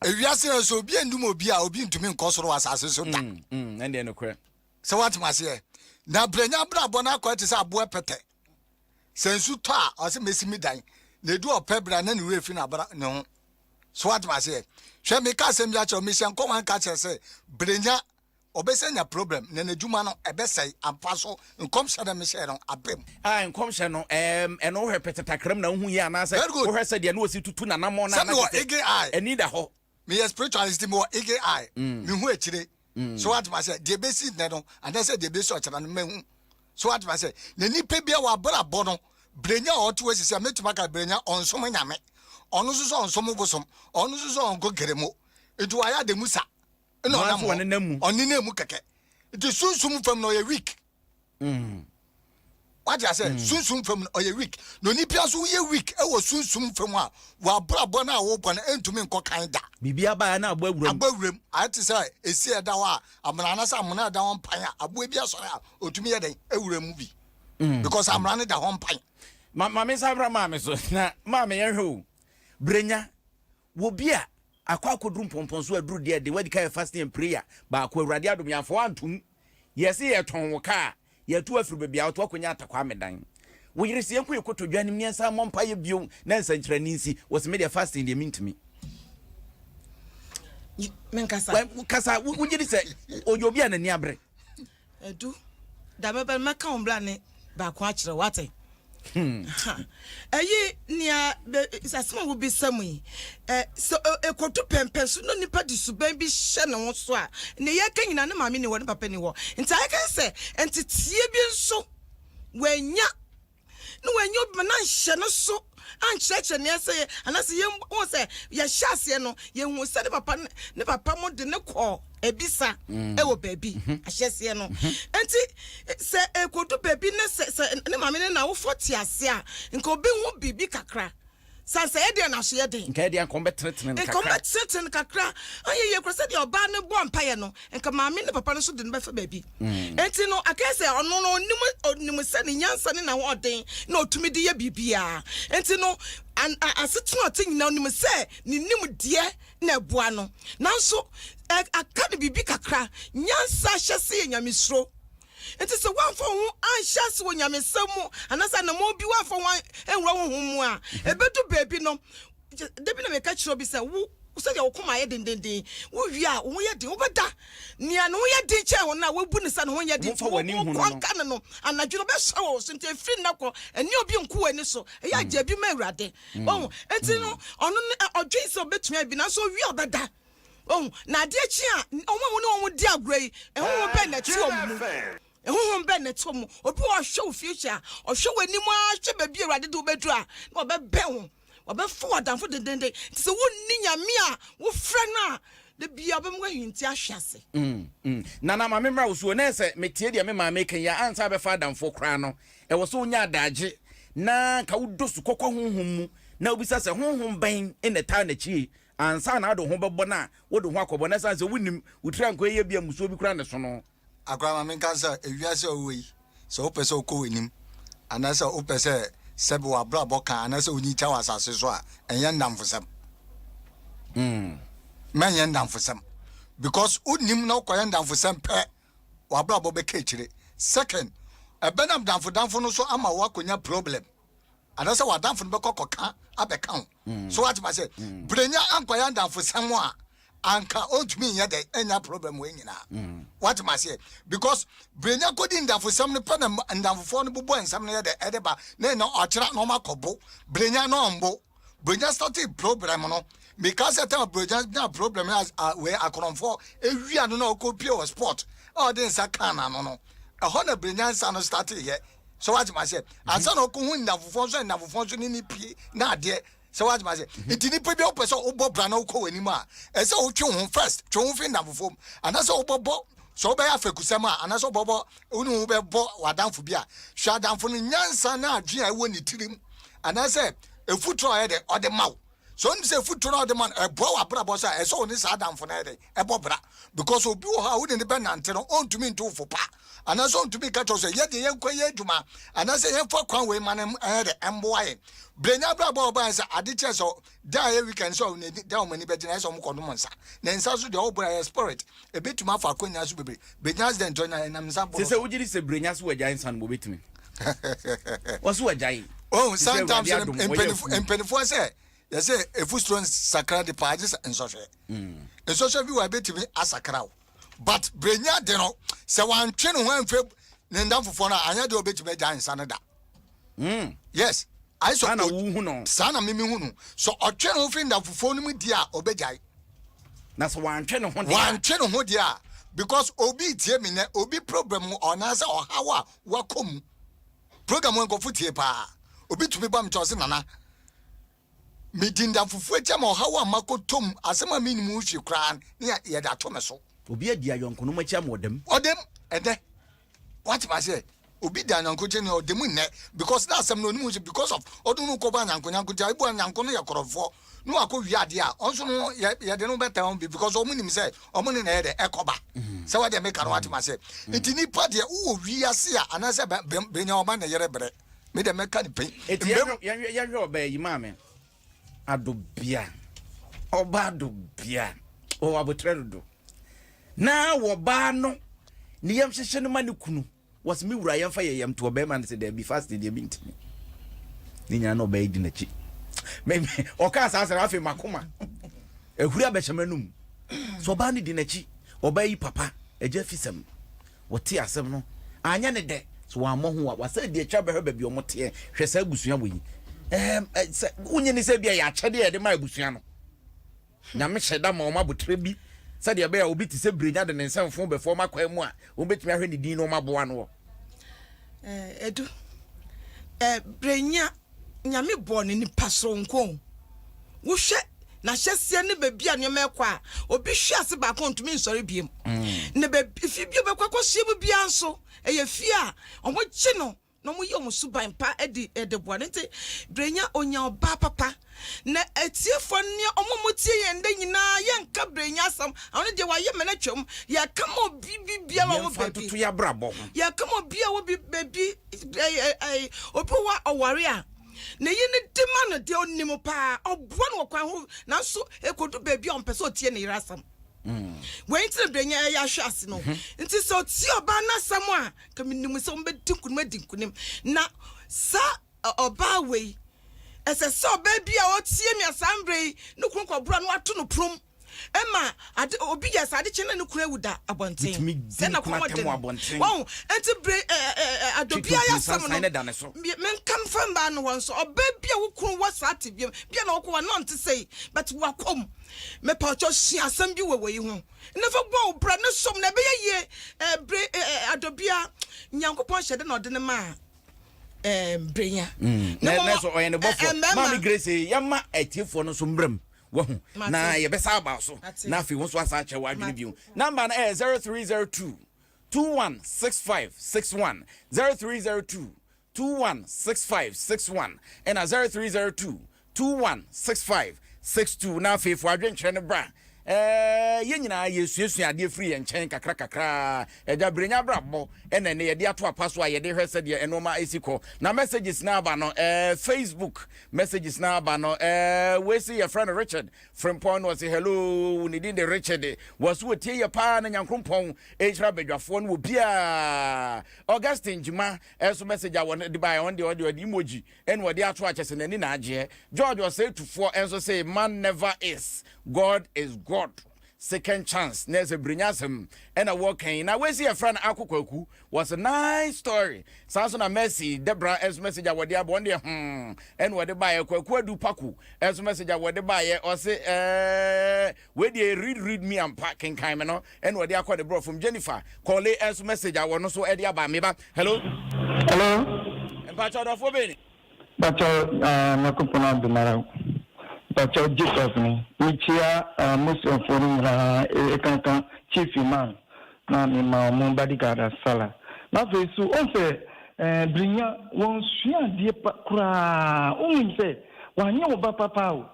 Ewiase yɛ sɛ obi andum obi a, obi ntumi nkɔ soro wɔ asase so da. Ɛndeɛ nokorɛ. Sɛ woatem aseɛ. Na brɛnya abrabɔ no akɔyɛ te sɛ aboa pɛtɛ. Sɛ nsu tɔ a, ɔsɛ mesi me dan. Na edu ɔpɛ berɛ a, na ne werɛ fi n'abra ne ho. So woatem aseɛ. Hwɛ, meka asɛm bi akyerɛ wo, mehyɛ nkɔm anka kyerɛ sɛ brɛnya Ɔbɛsan anya problem na n'adwuma no ɛbɛsɛe ampa so nkɔmhyɛ no mehyɛɛ no aba mu. Ah nkɔmhyɛ no ɛɛm ɛno wohwɛ pɛtɛtakram na wohu yie anaasɛ Very good. wohwɛ sɛ deɛ na ɔsi tutu n'anammɔn no Sɛ a na mewɔ kyerɛ sɛ eagle eye. ani da hɔ. Meyɛ spiritualist nti mewɔ eagle eye. Mehu akyire. So woate m'aseɛ? Deɛ ɛbɛsi nnɛ no anaasɛ deɛ ɛbɛsi ɔkyena no mahu. So woate m'aseɛ? Na nipa biara w'abrabɔ no brenya a ɔte hɔ sisi a mɛtumi aka brenya ɔnsom Nyame. Ɔno nso sɛ ɔnsom bosom. Ɔno nso sɛ ɔnkɔ keremo. Nti wayɛ ademusa. ɛna ɔnam hɔ ɔnenam mu ɔnenam mu kɛkɛ nti sunsum fam no ɔyɛ weak mm. wate asɛ mm. sunsum fam no ɔyɛ weak na onipa nso woyɛ weak ɛwɔ sunsum fam a wabrabɔ no a wobɔ no ɛntumi nkɔ kan da biribi aba na abɔ awuram abɔ awuram ayɛ te sɛ esi ɛda hɔ a amena anasɛ amena ɛda hɔ mpan a aboa bi asɔre a ɔtumi yɛ dɛn awura mu bi mm. because amena no da hɔ mpan ma ma me nsa bra maame so na maame yɛnhwɛ o brenya Wɔ bi a akɔ akɔduru mpɔmpɔnso aduru deɛ de wadi ka yɛ fasting and prayer baako awurade adom yɛamfa wo antom yɛse yɛtɔn wo kaa yɛatu afiri baabi a wote woakɔnya atakwame dan wo yere se yɛnkɔ yɛ kotodwe anim ne yɛnsan mmɔ mpaeɛ bio na nsɛnkyerɛnne nsi wɔ se medeɛ fasting deɛ mentumi menkasa kasa wogye di sɛ ɔyɛ obi a n'ani abere Adu, da bɛba no mɛka wo mbra ne baako akyerɛ wo, wate? Hmm. Ɛyi nea asɛm a wobisa mu yi, sɛ ɛkɔdu pɛmpɛn so na nipa de suban bi hyɛ ne ho so a, nea yɛka nyinaa ne maame ni hɔ, ne papa ni hɔ. Nti ayɛ ka sɛ nteteɛ bi nso wanya na wannya obi ma no anhyɛ no so ankyerɛkyerɛ nea ɛsɛ yɛ anaasɛ yɛn wɔn sɛ yɛhyɛ aseɛ no yɛhu sɛ ne papa ne papa mo de ne kɔɔ ebisa mm. ɛwɔ baabi mhm. ahyɛseɛ no mhm. nti sɛ ekodu baabi ne sɛ sɛ ne maame ne n'awofo te ase a nka obi ho biribi kakra. Sɛ sɛ ɛyɛ deɛ n'aso yɛ den. Nka ɛyɛ deɛ anka wɔbɛtenetene no Nka kakra. wɔbɛtenetene no kakra. Anyɛ yie koraa sɛdeɛ ɔbaa no bɔɔ mpaeɛ no, nka maame ne papa no nso de no bɛfa baabi. Enti no, akɛyɛ sɛ ɔno no ɔnim, ɔnim sɛ ne nyansa ne n'ahoɔden na ɔtumi de yɛ biribiara. Enti no, an, a, asetena a ɔte nyinaa, ɔnim sɛ ne nimdeɛ na ɛboa no. Nanso, ɛ, aka no biribi kakra. Nyansa ahyɛse yɛ nyamesuro. Enti sɛ woamfa wo ho anhyɛ ase wɔ nyamesɛm mu anaasɛ anammɔn bi woamfa wo ho anwura honhom mu a, ɛbɛdu baabi no, da bi na meka kyerɛ obi sɛ, wo sɛdeɛ wo koma ayɛ dendenden, wowie a wo ho yɛ den, wobɛda. Nea ne ho yɛ den kyɛn wo no a woabu no sɛ ne ho nyɛ den nti, Womfa w'ani wo nhu no kɔn no. ka no no, anadwo no ɔbɛsɔre wɔ wo so. Nti ɛfiri nnɛ kɔ, ɛne obi nko w'ani so. Ɛyɛ a gya bi ma Awurade. Wahu? Enti no, ɔno no, ɔdwen sɛ ɔbɛtumi ayɛ bi, nanso ɔwie a ɔbɛda. Wahu? Na adeɛ kye a, wɔn a wo ne wɔn di agorɔ yi, honhom bɛn na ɛte wɔn mu? Honhom bɛn na ɛte wɔn mu? Obi wɔ hɔ a ɔhwɛ wo future a, ɔhwɛ w'anim ara hwɛ baabi a Awurade de wo bɛduru a, na ɔbɛbɛn wo. Ɔbɛfa wo adamfo dendenden. Nti sɛ wonni Nyame a wofrɛ no a, da biara ɔbɛma woahinti ahwe ase. Nana, ma memmra wo so o. Na ɛsɛ metie deɛ me maame reka yi a, ansa wobɛfa adamfoɔ koraa no, ɛwɔ sɛ wonya adagye na nka wodɔ sukɔkɔ honhom mu na wobisa sɛ, Honhom bɛn na ɛtaa n'akyi yi? Ansa na wode wo ho bɛbɔ no a, wode wo ho akɔbɔ no ɛsiane sɛ wonnim, wo tiri ankɔ yie bi a mmusuo bi koraa na ɛso no. Akora ma menka sɛ ewiase a wowɔ yi, sɛ wopɛ sɛ wokɔ w'anim anaasɛ wopɛ sɛ sɛbe w'abrabɔ ka anaasɛ wonyin kyɛ wɔ asase so a, ɛnyɛ nnamfosɛm. Mɛnyɛ nnamfosɛm because wonnim na wokɔyɛ nnamfosɛm pɛ, w'abrabɔ bɛka akyire. Second, ɛbɛnam damfodamfo no so ama woakɔnya problem. anaasɛ w'adamfo no bɛkɔ kɔka abɛka ho mm. so wate ma sɛ mm. berenya ankɔyɛ adamfosɛm a anka ɔntumi nyɛ dɛ ɛnya problem wei nyinaa mm. wate ma seɛ because berenya kɔdi ndamfosɛm no pɛ na ndamfofoɔ no bobɔ nsɛm no yɛ dɛ ɛde ba na ɛna ɔkyerɛ na ɔma kɔbo berenya na ɔmbo berenya started problem no meka sɛ tɛma berenya nya problem no wei akorɔmfoɔ ewia no na ɔkɔ pie wɔ sport a ɔde nsa kaa n'ano no ɛhɔ na berenya nsa no started yɛ sɛ wate ma sɛ ansa na ɔkɔ hu nnamfofoɔ nso nnamfofoɔ nso ne ne pie na adeɛ sɛ wate ma sɛ mhm. nti nipa bi a wopɛ sɛ wobɔ bra na wokɔ w'anim a ɛsɛ wotwe wo ho first twe wo ho fi nnamfofoɔ mu anaasɛ wobɔbɔ sɛ wobɛyɛ afɛkusɛm a anaasɛ wobɔbɔ wo ne wo bɛbɔ w'adamfo bi a hwɛ adamfo no nyansa na adwene a ɛwɔ ne tirim anaasɛ efuturo a ɔyɛ dɛ ɔde ma wo sɛ onim sɛ efuturo na ɔde ma no ɛboa w'abrabɔ sɛ ɛsɛ wo ne saa adamfo no yɛ dɛ ɛbɔ bra because obi wɔ hɔ a wode ne bɛnante no ɔntumi nto wo fo pa Anaasɛ ɔntumi nka kyerɛ wo sɛ, Yɛ deɛ yɛnkɔ yɛ adwuma, anaasɛ yɛmfa kwan wei ma no ɛnyɛ dɛ ɛmmoa yɛn. Berɛ abrabɔ a ɔbaeɛ sɛ ade kyerɛ sɛ da a ɛyɛ weekend sɛ ɔne da a wɔn ani bɛgyina ɛsɛ wɔn kɔnom nsa. Na nsa nso deɛ ɔbɔ ɛyɛ spirit. Ɛbɛtumi afa akwannya so bebree. Berɛ accident ɔnya ɛnam nsa boro Sɛ so. wogye di sɛ Brenya so wagyae nsa nom obetumi. Ɔse wagyae. Oh, Te sɛ sometimes Awurade adom, wɔyɛ afuo. mpanimfoɔ sɛ yɛsɛ efusuro nsakra de paa gye sɛ nsɔhwɛ. Nsɔhwɛ bi wɔ a ebetumi asakra wo. But brenya de no sɛ wantwe ne ho amfiri ne ndamfofoɔ no a anyɛ deɛ ɔbɛtumi agyae nsa no da. Mm. Yes. Ayɛ sɛ Saa na wohu no. Saa na mimi hu no. Sɛ ɔtwe ne ho firi ndamfofoɔ no mu deɛ a ɔbɛgyae. Na sɛ wantwe ne ho deɛ a. Wantwe ne ho deɛ a because obi tie me nɛ obi problem ɔnaasɛ ɔhaw a wakɔ mu. Program wɔ nkurɔfo tie paa. Obi tumi ba me kyɛ ɔse nana Medi nnamfofo akyi ama ɔhaw a makɔtɔ mu, asɛm a mennim ho hwee koraa ne yɛde ato me so. Obi adi ayɔnkonom akyi ama ɔda mu. Ɔda mu ɛnnɛ. Wate m'aseɛ? Obi da anyanko akyi ne ɔda mu nnɛ because na asɛm no ɔnim ho hwee because of ɔde no kɔbɔ anyanko nyanko nti ebu anyanko no yɛ korɔmfoɔ na wakɔ wia adeɛ a ɔnso no yɛ yɛde no bɛtɛn wɔn bi because wɔn nim sɛ wɔn ne na ɛyɛ dɛ ɛkɔba sɛ wadeɛ meka no wate m'aseɛ nti nipa deɛ wowɔ wiase a anaasɛ bɛ bɛ bɛnya ɔma ne yere brɛ. Me deɛ mɛka ne pɛn. Eti yɛnhwɛ yɛnhwɛ yɛnhwɛ ɔbaa yi maame adobea ɔbaa adobea ɔwɔ abotrɛ dodo na wɔbaa no ne yam hyehye no ma ne kunu wɔsi me wura yɛmfa yɛ yam to ɔbɛrima no sɛ daabi fast deɛ bi ntumi ne nyinaa na ɔbaa yi di n'akyi mɛ ɔkaa saa sɛ afei makoma ahuri abɛhyɛ m'anum so ɔbaa no di n'akyi ɔbaa yi papa agya fisɛm Wɔtee asɛm no, anyɛ no dɛ. So wammɔ ho a, wasan adi akyiri abɛhwɛ baabi a wɔteɛ. Hwɛ saa abusua wɔ yi. Ɛɛm, sɛ wonye ni sɛ ebia ɛyɛ akyɛde a yɛde ma abusua no. Nyame hyɛ da ma wɔn aboterɛ bi sɛdeɛ ɛbɛyɛ a obi te sɛ Brenya de ne nsa mfon bɛfa wɔn akwan mu a, wɔbɛtumi ahwɛ ne din na wɔaboa no. Ɛɛ, Edu, ɛɛ, Brenya Nyame bɔɔ no nipa soronko o. Wohwɛ n'ahyɛseɛ ne baabi a nneɛma ɛkɔ a, obi hwe ase baako a ɔntumi nsɔre biem. Na baabi fi bi a ɔbɛkɔ akɔhyia mu biara nso, ɛyɛ fie a wɔgye no. Na wɔyi wɔn suban pa adi de boa no. Nti Brenya onya ɔbaa papa. Na atiefoɔ ne wɔn a wɔtie yɛn nnɛ nyinaa yɛnka Brenya asɛm. Ɔno deɛ wayɛ ma no atwam. Yɛka ma obi bi biara a ɔwɔ Yɛmfa baabi. ntoto yɛn abrabɔ ho. Yɛka ma obi a ɔwɔ bi baabi ɛɛ ɛɛ obi wɔ hɔ a ɔware a ne yere no di ma no deɛ ɔnim paa. Ɔboa no wɔ kwan ho nanso ɛkɔdu baabi a ɔmpɛ sɛ ɔtie ne yere asɛm. Wei nti na Brenya ɛyɛ ahwe ase no. Nti sɛ ɔtie ɔbaa no asɛm a Ka menim sɛ wɔbɛdi nkonim adi nkonim. Na saa ɔbaa wei, ɛsɛ sɛ ɔbaa bi a ɔtie me a saa mmerɛ yi, ne kunu kɔboro a na wato no prom. Ɛma ade obi yɛ saa ade kyɛ na ne kunu awu da abɔnten. Sɛ na kɔn de no. Wɔn nti bere adobia yɛ asɛm no. Menka mfa mmaa no hɔ nso ɔbaa bi a wo kunu wɔ saa te bi bi a na wɔkɔ wɔ na ɔnte sɛ yi but wakɔm. Mepa ɔkyɛ sua asɛm bi wɔ wɔ yi ho. Na fa bɔ wo bra ne som na ɛbɛyɛ yie eh, bere eh, eh, adɔbea Nyankopɔn hyɛ de na ɔde no maa eh, Brenya. Mm. Na na so ɔyɛ ne bɔfoɔ. Maame Grace yɛma atiefoɔ no nso mmerɛ mu wahu na yɛbɛsa aba so na afei wo nso asa akyerɛ w'adwene bio. Namba no ɛyɛ 0302 216561 0302 216561 ɛna 0302 216562 na afei fo adwenkyerɛ no bra. Ɛɛ yɛn nyinaa yɛsuasua adeɛ firi yɛn nkyɛn kakra kakra. Agya Brenya abrabɔ ɛna ɛnɛ yɛde ato apa so a yɛde hwɛ sɛdeɛ nnoɔma ɛsi kɔ. Na messages no aba no ɛɛ Facebook messages no aba no ɛɛ wei se yɛfrɛ no Richard Frimpong na ɔse hello ne din de Richard wɔ so wɔtie yɛ paa na Nyankrompɔn ɛnhyira badwafoɔ no wɔ biaa Augustine Gyima Ɛnso message a wɔn de baeɛ wɔn deɛ ɔde ɔde emoji ɛna ɔde ato akyɛ sɛ n'ani na agyeɛ. George Osei Tufoɔ ɛnso se man never is, God is God. Second chance na ɛsɛ brenya asɛm ɛna wɔka yi. Na wei se yɛfrɛ no Ako Kwaku wɔse nice story. Saa nso na Mercy Debra ɛnso message a wɔde aba wɔn deɛ hmm ɛna ɔde baeɛ. Kwaku Adu Paku ɛnso message a wɔde baeɛ ɔse ɛɛ Wei deɛ read read me ampa kenkan me no ɛna ɔde akɔ ne borɔfo mu Jennifer kɔle ɛnso message a wɔno so ɛde aba meba hello. Hello. Mpakyɛ ɔdɔfoɔ bɛn ni. Mpakyɛ ah Nyankopɔn adom ara mpakyɛ Jacob ni mekyia ah Muslimfoɔ no nyinaa ɛkanka Chief Imam na mema wɔn bodyguard asala na afei so wɔn sɛ eh Birinya wɔn sua adeɛ pa koraa wonim sɛ wanyɛ wo ba papa o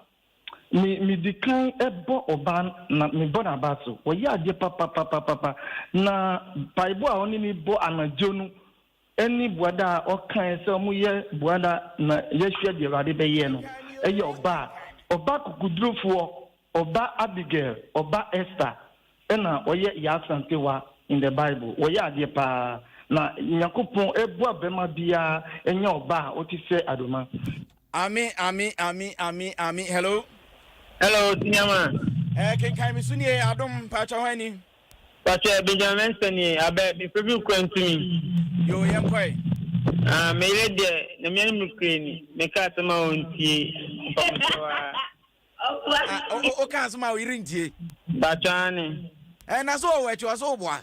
Me medi kan bɔ ɔbaa na mebɔ n'aba so. Ɔyɛ adeɛ papapapapa. Na mpaebɔ a ɔne me bɔ anadwo no ne buada a ɔkae sɛ wɔyɛ buada na yɛhwɛ deɛ Awurade bɛyɛ no, ɛyɛ ɔbaa. Ɔba kokodurofoɔ, ɔba Abigail, ɔba Esther. Ɛna ɔyɛ Yaa Asantewaa in the bible wɔyɛ adeɛ paa na Nyankopɔn ɛboa bɛma biaa ɛnya ɔba a ɔte sɛ Adoma. Ami ami ami ami ami hello. Hello senior man. Eh kenkan me so nie adom mpakyɛ hwan ni. Pakyɛ Benjamin Mensah nie abɛ me fɛ bi kura ntumi. Yoo yɛn kɔe. Ah me yere deɛ nyame anim nokorɛ ni me ka asɛm a ɔntie mpamokyɛw aa. O ka asɛm a wo yere ntie. Mpakyɛ aane. Ɛ na so ɔwɔ akyi ɔsɛ ɔboa.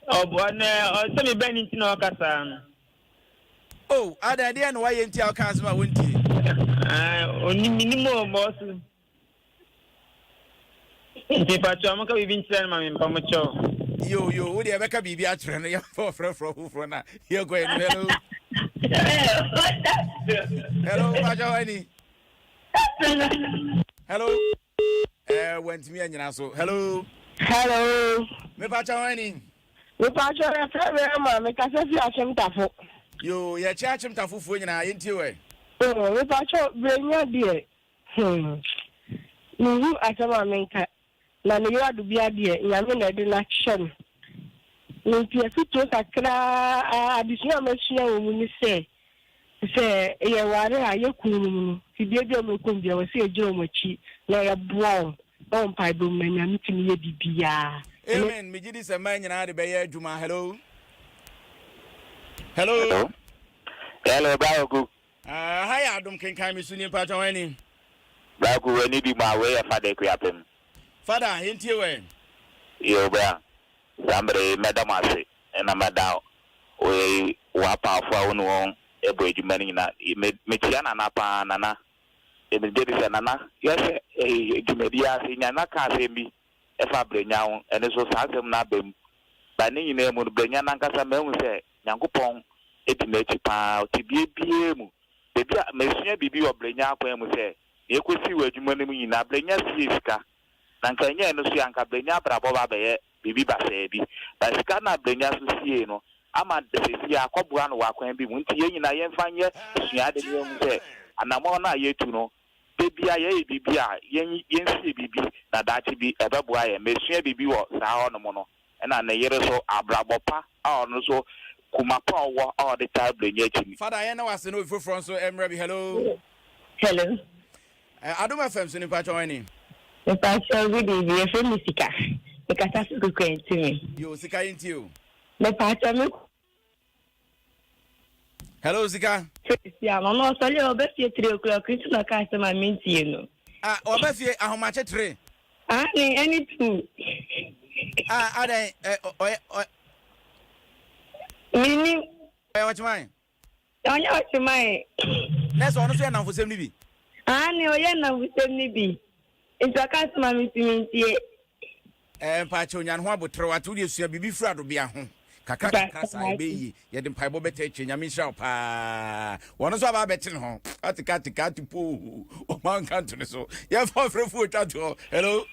Ɔboa na ɔsɛ me bɛn ne nti na ɔka saa no. O adan deɛ na wayɛ nti a ɔka asɛm a wontie. Onim menim o bɔ so. Nti mpakyɛ mo ka biribi nkyerɛ no ma me mpa mo kyɛw. Yo yo wo deɛ bɛka biribi akyerɛ no yɛmfa ɔfrɛfrɛ foforɔ na yɛkɔ anim hello. Hello mpakyɛ hɔ ani. Hello. Eh, wantumi anyina so. Hello. Hello. Mepakyɛ hɔ ani. Mepakyɛ yɛfrɛ me ama mekasa fi Akyemtafo. Yo, yɛkyɛ Akyemtafo foɔ nyinaa, yɛntie wɛ. Oh, mepakyɛ Brenya deɛ, hmm, menhu asɛm a menka. Na ne yere Adobia deɛ, Nyame na ɛde no akyɛ no. Me nti afutuo kakra a adesua a masua wɔ mu ne sɛ, sɛ yɛware a, yɛ kununom no, tebea bi a wɔbɛkɔ mu biara, ɛwɔ sɛ yɛgyina wɔn akyi na yɛboa wɔn wɔ mpaebɔ mu na Nyame tumi yɛ biribiara. Amen, megye di sɛ mmaa nyinaa de bɛyɛ adwuma. Hello. Hello. Hello. Hello, Bra Ogu. Ah, ha yɛ adom kenkan me so ni mpakyɛ hwan ni? Bra Ogu w'ani di mu a wei yɛ Fada Akuapem. Fada, yɛntie wo ɛ. Yoo bra, saa mmerɛ yi mɛda mo ase na mada wei w'apaafo a wo ne wɔn bɔ adwuma no nyinaa. Me mekyia Nana paa, Nana, megye di sɛ Nana yɛhwɛ eh, dwumadi yi ase, Nana ka asɛm bi ɛfa Brenya ho, ɛno nso saa asɛm no aba mu. But ne nyinaa mu no, Brenya no ankasa mahu sɛ Nyankopɔn. di n'akyi paa tebea biara mu. Baabi a masua biribi wɔ Brenya akwan mu sɛ, nea ɛkɔsii wɔ adwuma no mu nyinaa, Brenya siee sika. Na anka ɛnyɛ ɛno so a, anka Brenya abrabɔ ba abɛyɛ biribi basaa bi. But sika no a Brenya nso siee no ama seesei akɔboa no wɔ akwan bi mu. Nti yɛn nyinaa yɛmfa nyɛ suade na yɛnhu sɛ anammɔn no a yɛretu no, da biara yɛyɛ biribi a, yɛn yɛnsie biribi na daakye bi ɛbɛboa yɛn. Masua biribi wɔ saa hɔnom no. Ɛna ne yere nso, abrabɔ pa a ɔno nso, koma pa a ɔwɔ a ɔde taa Brenya akyi no. Father yɛn na wase na obi foforɔ nso mmra bi hello. Hello. Eh, Adom FM so nipa kyɛw ɛni. Mepa kyɛw good evening yɛfrɛ me sika mekasa so kukua ntumi. Yo sika yɛ ntie o. Mepa kyɛw me. Hello sika. Sisi ama ma ɔsɔle a ɔbɛ fie 3 o'clock nti na ɔka asɛm a mentie no. Ah ɔbɛ fie ahomakye 3. Ah ne ɛne 2. Ah adɛn ɛ ɔyɛ ɔyɛ. Menim. Ɔyɛ ɔkyeman. Ɔnyɛ ɔkyeman. Nɛ sɛ ɔno nso yɛ nnamfosɛm no bi. Aane, ɔyɛ nnamfosɛm no bi. Nti ɔka sɛ ma mentumi ntie. Ɛɛ mpaakyɛw nya ne ho aboterɛ wate wodeɛ sua biribi firi adobea ho kakra kakra saa ɛbɛyɛ yie yɛde mpaebɔ bɛta akyire nyame nhyira wo paa wɔno nso aba abɛte ne ho ate ka ate ka ate poo ɔma nka nto ne so yɛmfa ɔfrɛfoɔ twa toɔ hello.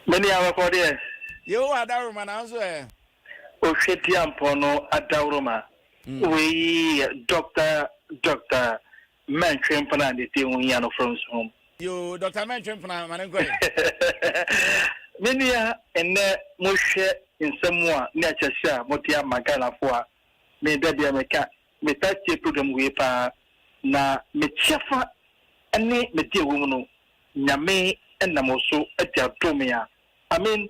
Me nua bɔkɔ deɛ. Yehowa adaworoma nanso ɛ. Ohwɛdiampɔn no adaworoma Wei yɛ Dɔkta Dɔkta Mɛntwe Mpena a ne din ho hia no from Suhum. Yoo Dɔkta Mɛntwe Mpena ma no nkɔ ɛ. Me nua nnɛ mo hwɛ nsɛm a ne akyerɛkyerɛ a mo de ama Ghana foɔ a me da bia me ka me taa tie program wei paa na me kyɛfa ne me deɛ ɛwɔ mu no Nyame nam wo so de adom me a I mean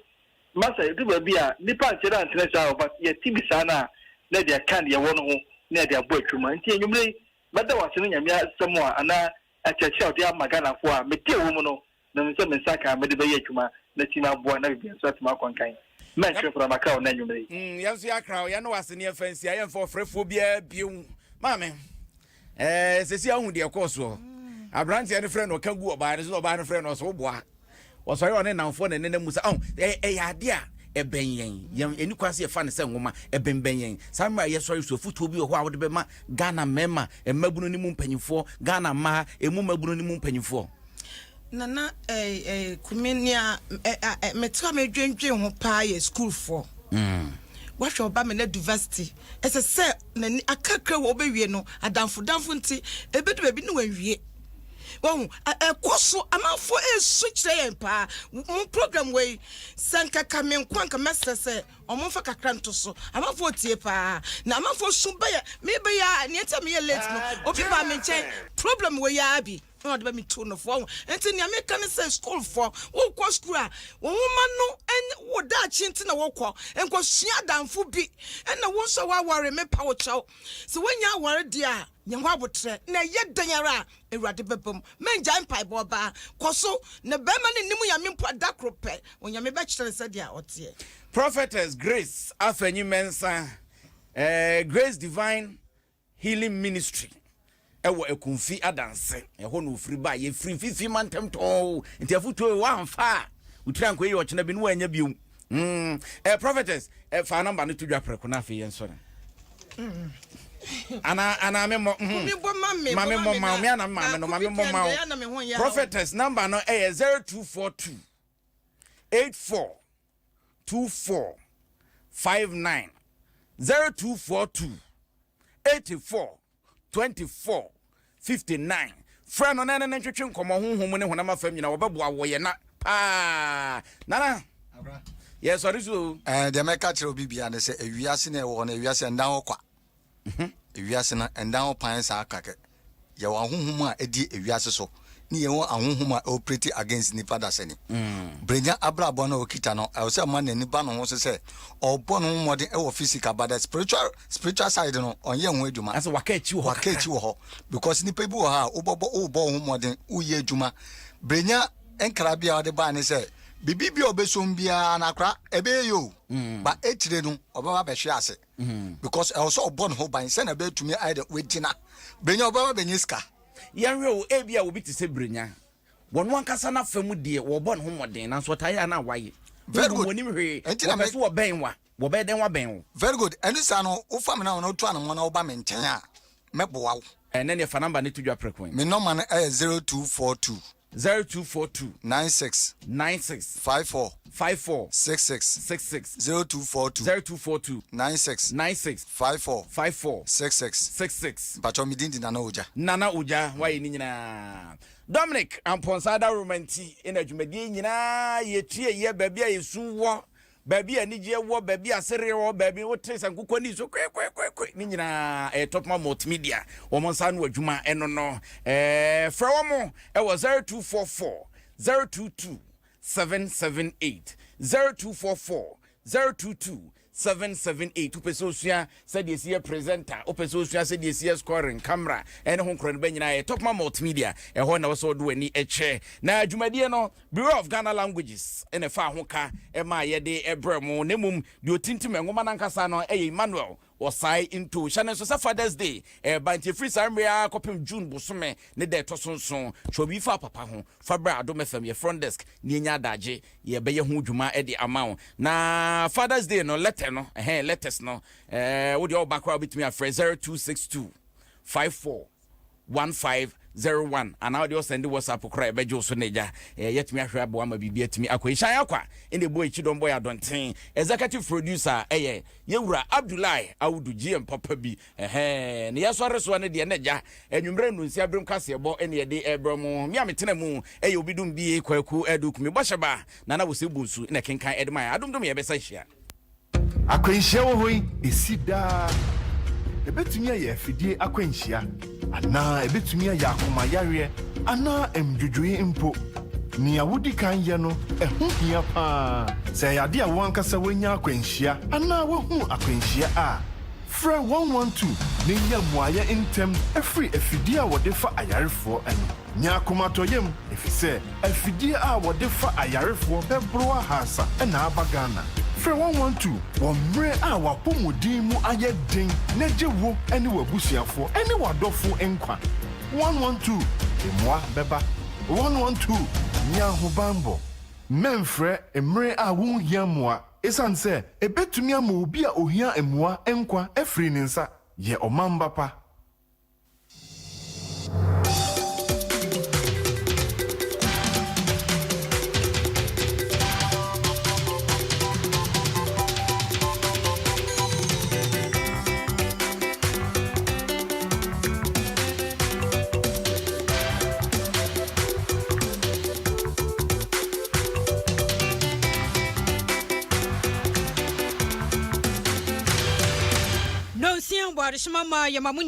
Masa, ɛduru baabi a, nnipa nkyɛ da ntene saa o, but yɛte bi saa no a, na yɛde aka deɛ ɛwɔ no ho na yɛde abɔ adwuma. Nti anwummerɛ yi, mɛda wo ase ne Nyame asɛm a anaa akyerɛkyerɛ a wode ama Ghanafoɔ a mete ɛwɔ mu no, menim sɛ me nsa ka a mede bɛyɛ adwuma na atumi aboa na biribiara nso atumi akɔ nkan. Mɛntwere koraa, makra wo nnɛ anwummerɛ yi. Mm, yɛn nso yɛakra wo, yɛne wo ase ne yɛmfa nsia, yɛmfa ɔfrɛfoɔ biara bio. Maame, ɛɛ, sɛsi ahu deɛ ɛkɔɔ soɔ. Aberanteɛ no frɛ no ɔka gu ɔbaa no so na ɔbaa no frɛ no ɔsɛ woboa. Wɔsɔre a ɔne nnamfoɔ na ɛnenam mu sa. Ɔho, ɛyɛ, ɛyɛ adeɛ a ɛbɛn yɛn. Yɛn, ɛni kwan sɛ yɛfa no sɛ nwoma. Ɛbɛnbɛn yɛn. Saa mmerɛ a yɛsɔre so, afutuo bi wɔ hɔ a wode bɛma Ghana mmarima, mmabunu ne mu mpanyinfoɔ, Ghana mmaa, ɛmu mmabunu ne mu mpanyinfoɔ. Nana eh, eh, Kumi, nea eh, eh, eh, mete a medwendwen ho paa yɛ sukuufoɔ. Mm. Wahwɛ ɔba me na university. Ɛsɛ sɛ n'ani akakra wɔ ɔbɛwie no, adamfo damfo nti, ɛbɛdu baabi ne wanwie. Wahu, ɛkɔ so, amanfoɔ ɛresu kyerɛ yɛn paa. Mo program wei, sɛ nka ka me nko a nka mɛsrɛ sɛ ɔmo mfa kakra nto so. Amanfoɔ tie paa. Na amanfoɔ su bɛyɛ, mebɛyɛ a, nea nti a meyɛ late no, obi baa me nkyɛn, problem wei ara bi na ɔde bɛ me tu no fo. Wahu, nti nea meka ne sɛ, schoolfoɔ, wokɔ school a, wo nwoma no ɛne wo daakye nti na wokɔ. Nkɔsua adamfo bi, ɛna wo nso a woaware, mepa wo kyɛw. Sɛ woanya aware deɛ a, Nya ho aboterɛ, na ɛyɛ dɛn ara a, Awurade bɛba mu. Mɛngyae mpaebɔ, ɔbaa. Kɔ so, na barima no nnim Onyame mpo a, da koro pɛ, Onyame bɛkyerɛ no sɛdeɛ ɔteɛ. Prophetess Grace Afenyi Mensah, eh, Grace Divine Healing Ministry ɛwɔ Akumfi Adanse, ɛhɔ na ofiri ba. Yɛfiri mfifi mantam tɔn, nti afotuo yi woamfa a, wo tiri ankɔ yie ɔkyena bi ne woannya bio. Mm, eh, prophetess, eh, fa number no to dwa prɛko na afei yɛnsɔre. Mm. Ana ana me mmɔ. Mm. Kumi bɔ ma me. Ma me mmɔ ma me ana ma me no ma me mmɔ ma wo. Prophetess number no ɛyɛ 0242 84 24 59 0242 84 24 59 Frɛ no na ɛne no ntwetwe nkɔmmɔ honhom mu ne honam afam nyinaa wɔbɛboa wo yɛ na paa Nana yɛsɔre so o. Ɛɛ deɛ mɛka kyerɛ obi biara ne sɛ ewiase na ɛwɔ hɔ no ewiase ɛnda hɔ kwa. Ewiase no ɛnda hɔ pan saa kakɛ. Yɛwɔ ahonhom a ɛdi ewiase so ne yɛwɔ ahonhom a ɛoperate against nipa dasani. Brenya abrabɔ no a ɔkita no ɛwɔ sɛ ɔma n'ani ba ne ho so sɛ ɔbɔ ne ho mmɔden ɛwɔ physical but the spiritual spiritual side no ɔnyɛ ho adwuma. Asɛ waka akyi wɔ hɔ Waka akyi wɔ hɔ because nipa bi wɔ hɔ a wobɔbɔ wobɔ wo ho mmɔden woyɛ adwuma. Brenya nkra bi a ɔde baa ne sɛ biribi bi a ɔbɛsom biara no akora ɛbɛyɛ yie o but akyire no ɔbɛba abɛhwe ase. Because ɛwɔ sɛ ɔbɔ ne ho ban sɛnea ɛbɛtumi ayɛ dɛ wagyina. Brenya ɔbɛba abɛnya sika. Yɛnhwɛ o, ebia obi te sɛ Brenya, wɔno ankasa n'afa mu deɛ wɔbɔ ne ho mmɔden nanso ɔtaa yɛ a na waye. Very good. Wɔnim hwee, Ɛnti na wɔpɛ me sɛ wɔbɛn wa. Wɔbɛyɛ dɛn wabɛn wo? Very good, ɛno saa no wofa me number na wotu anamɔ na woba me nkyɛn a, mɛboa wo. Ɛnɛ neɛ fa number no to dwa prɛko ɛ. Me number no ɛyɛ 0242. 0242. 96. 96. 54. 54. 66. 66. 0242. 0242. 96. 96. 54. 54. 66. 66. Mpakyɛw me din de Nana Ogya. Nana Ogya, wayɛ ne nyinaa. Dominic Amponsah Adaworoma nti na dwumadie nyinaa yɛtie yɛ baabi a yɛsu wɔ, baabi a anigyeɛ wɔ, baabi a sereɛ wɔ, baabi wote sɛ nkokɔ ni so kwekwekwe ne nyinaa ɛyɛ Topman Multimedia wɔn nsa ano adwuma ɛno no. Ɛɛ frɛ wɔn ɛwɔ 0244 022 778 0244 022 778 Wopɛ sɛ osua sɛdeɛ ɛsi yɛ presenter, wopɛ sɛ osua sɛdeɛ ɛsi yɛ scoring, camera ɛne ho nkorɔ no bɛ nyinaa yɛ Topman Multimedia, ɛhɔ na wɔ sɛ ɔde w'ani kyerɛ. Na dwumadie no, Bureau of Ghana Languages na ɛfaa ho ka maa yɛde brɛɛ mo, na mmom deɛ ɔtintim nwoma no ankasa no yɛ Emmanuel Osai Ntow. Hyɛ no nso sɛ Father's Day reba nti ɛfiri saa mmerɛ yi ara kɔpem June bosome ne da ɛtɔ so nson, twerɛ biribi fa papa ho fa bra Adom FM, yɛ front desk na yɛnya adagye yɛbɛyɛ ho dwuma de ama wo. Na Father's Day no letter no, ɛhɛn letters no, ɛɛ wo deɛ ɔba koraa wobɛtumi afrɛ 0262 54 1501 anaa wode ɔsɛnde WhatsApp koraa ɛbɛgye wo so na agya eh, yɛatumi ahwɛ aboa ma biribi atumi akɔ Hyɛn akwa ɛna ɛbɔ akyi dɔm bɔ yɛ adɔnten. Executive producer ɛyɛ yɛwura Abdullahi Audu GM papa bi ɛhɛn ne yɛsɔre soɔ no deɛ na agya anwummerɛ nnunsia berem kaseɛbɔ ɛne yɛde ɛbrɛ mo. Me a metena mu ɛyɛ obi dum bie Kwaku Aduku me bɔhyɛ ba Nana Wosɛ Bonsu na ɛkenkan ɛde ma yɛn. Adomdom yɛbɛsa hyia. Akwanhyia wɔ hɔ yi, esi daa. Ebetumi ayɛ afidie akwanhyia, anaa ebetumi ayɛ akoma yareɛ anaa mmdwodwoe mpo. Nea wodi kan yɛ no, ɛho hia paa. Sɛ ɛyɛ ade a wo ankasa woanya akwanhyia anaa woahu akwanhyia a, frɛ 112 na nya mmuaeɛ ntɛm firi afidie a wɔde fa ayarefoɔ no. Nya akomatɔyam efisɛ afidie a wɔde fa ayarefoɔ bɛboro ahaasa na aba Ghana. Frɛ 112 wɔ mmerɛ a w'apɔmuden mu ayɛ den na gye wo ne w'abusuafoɔ ne w'adɔfo nkwa. 112, mmoa bɛba. 112, nya ahobanbɔ. Mɛmfrɛ mmerɛ a wonhia mmoa esiane sɛ ɛbɛtumi ama obi a ohia mmoa nkwa afiri ne nsa. Yɛ ɔmamba pa. Nonsia bɔ adehyema ma yɛma mo.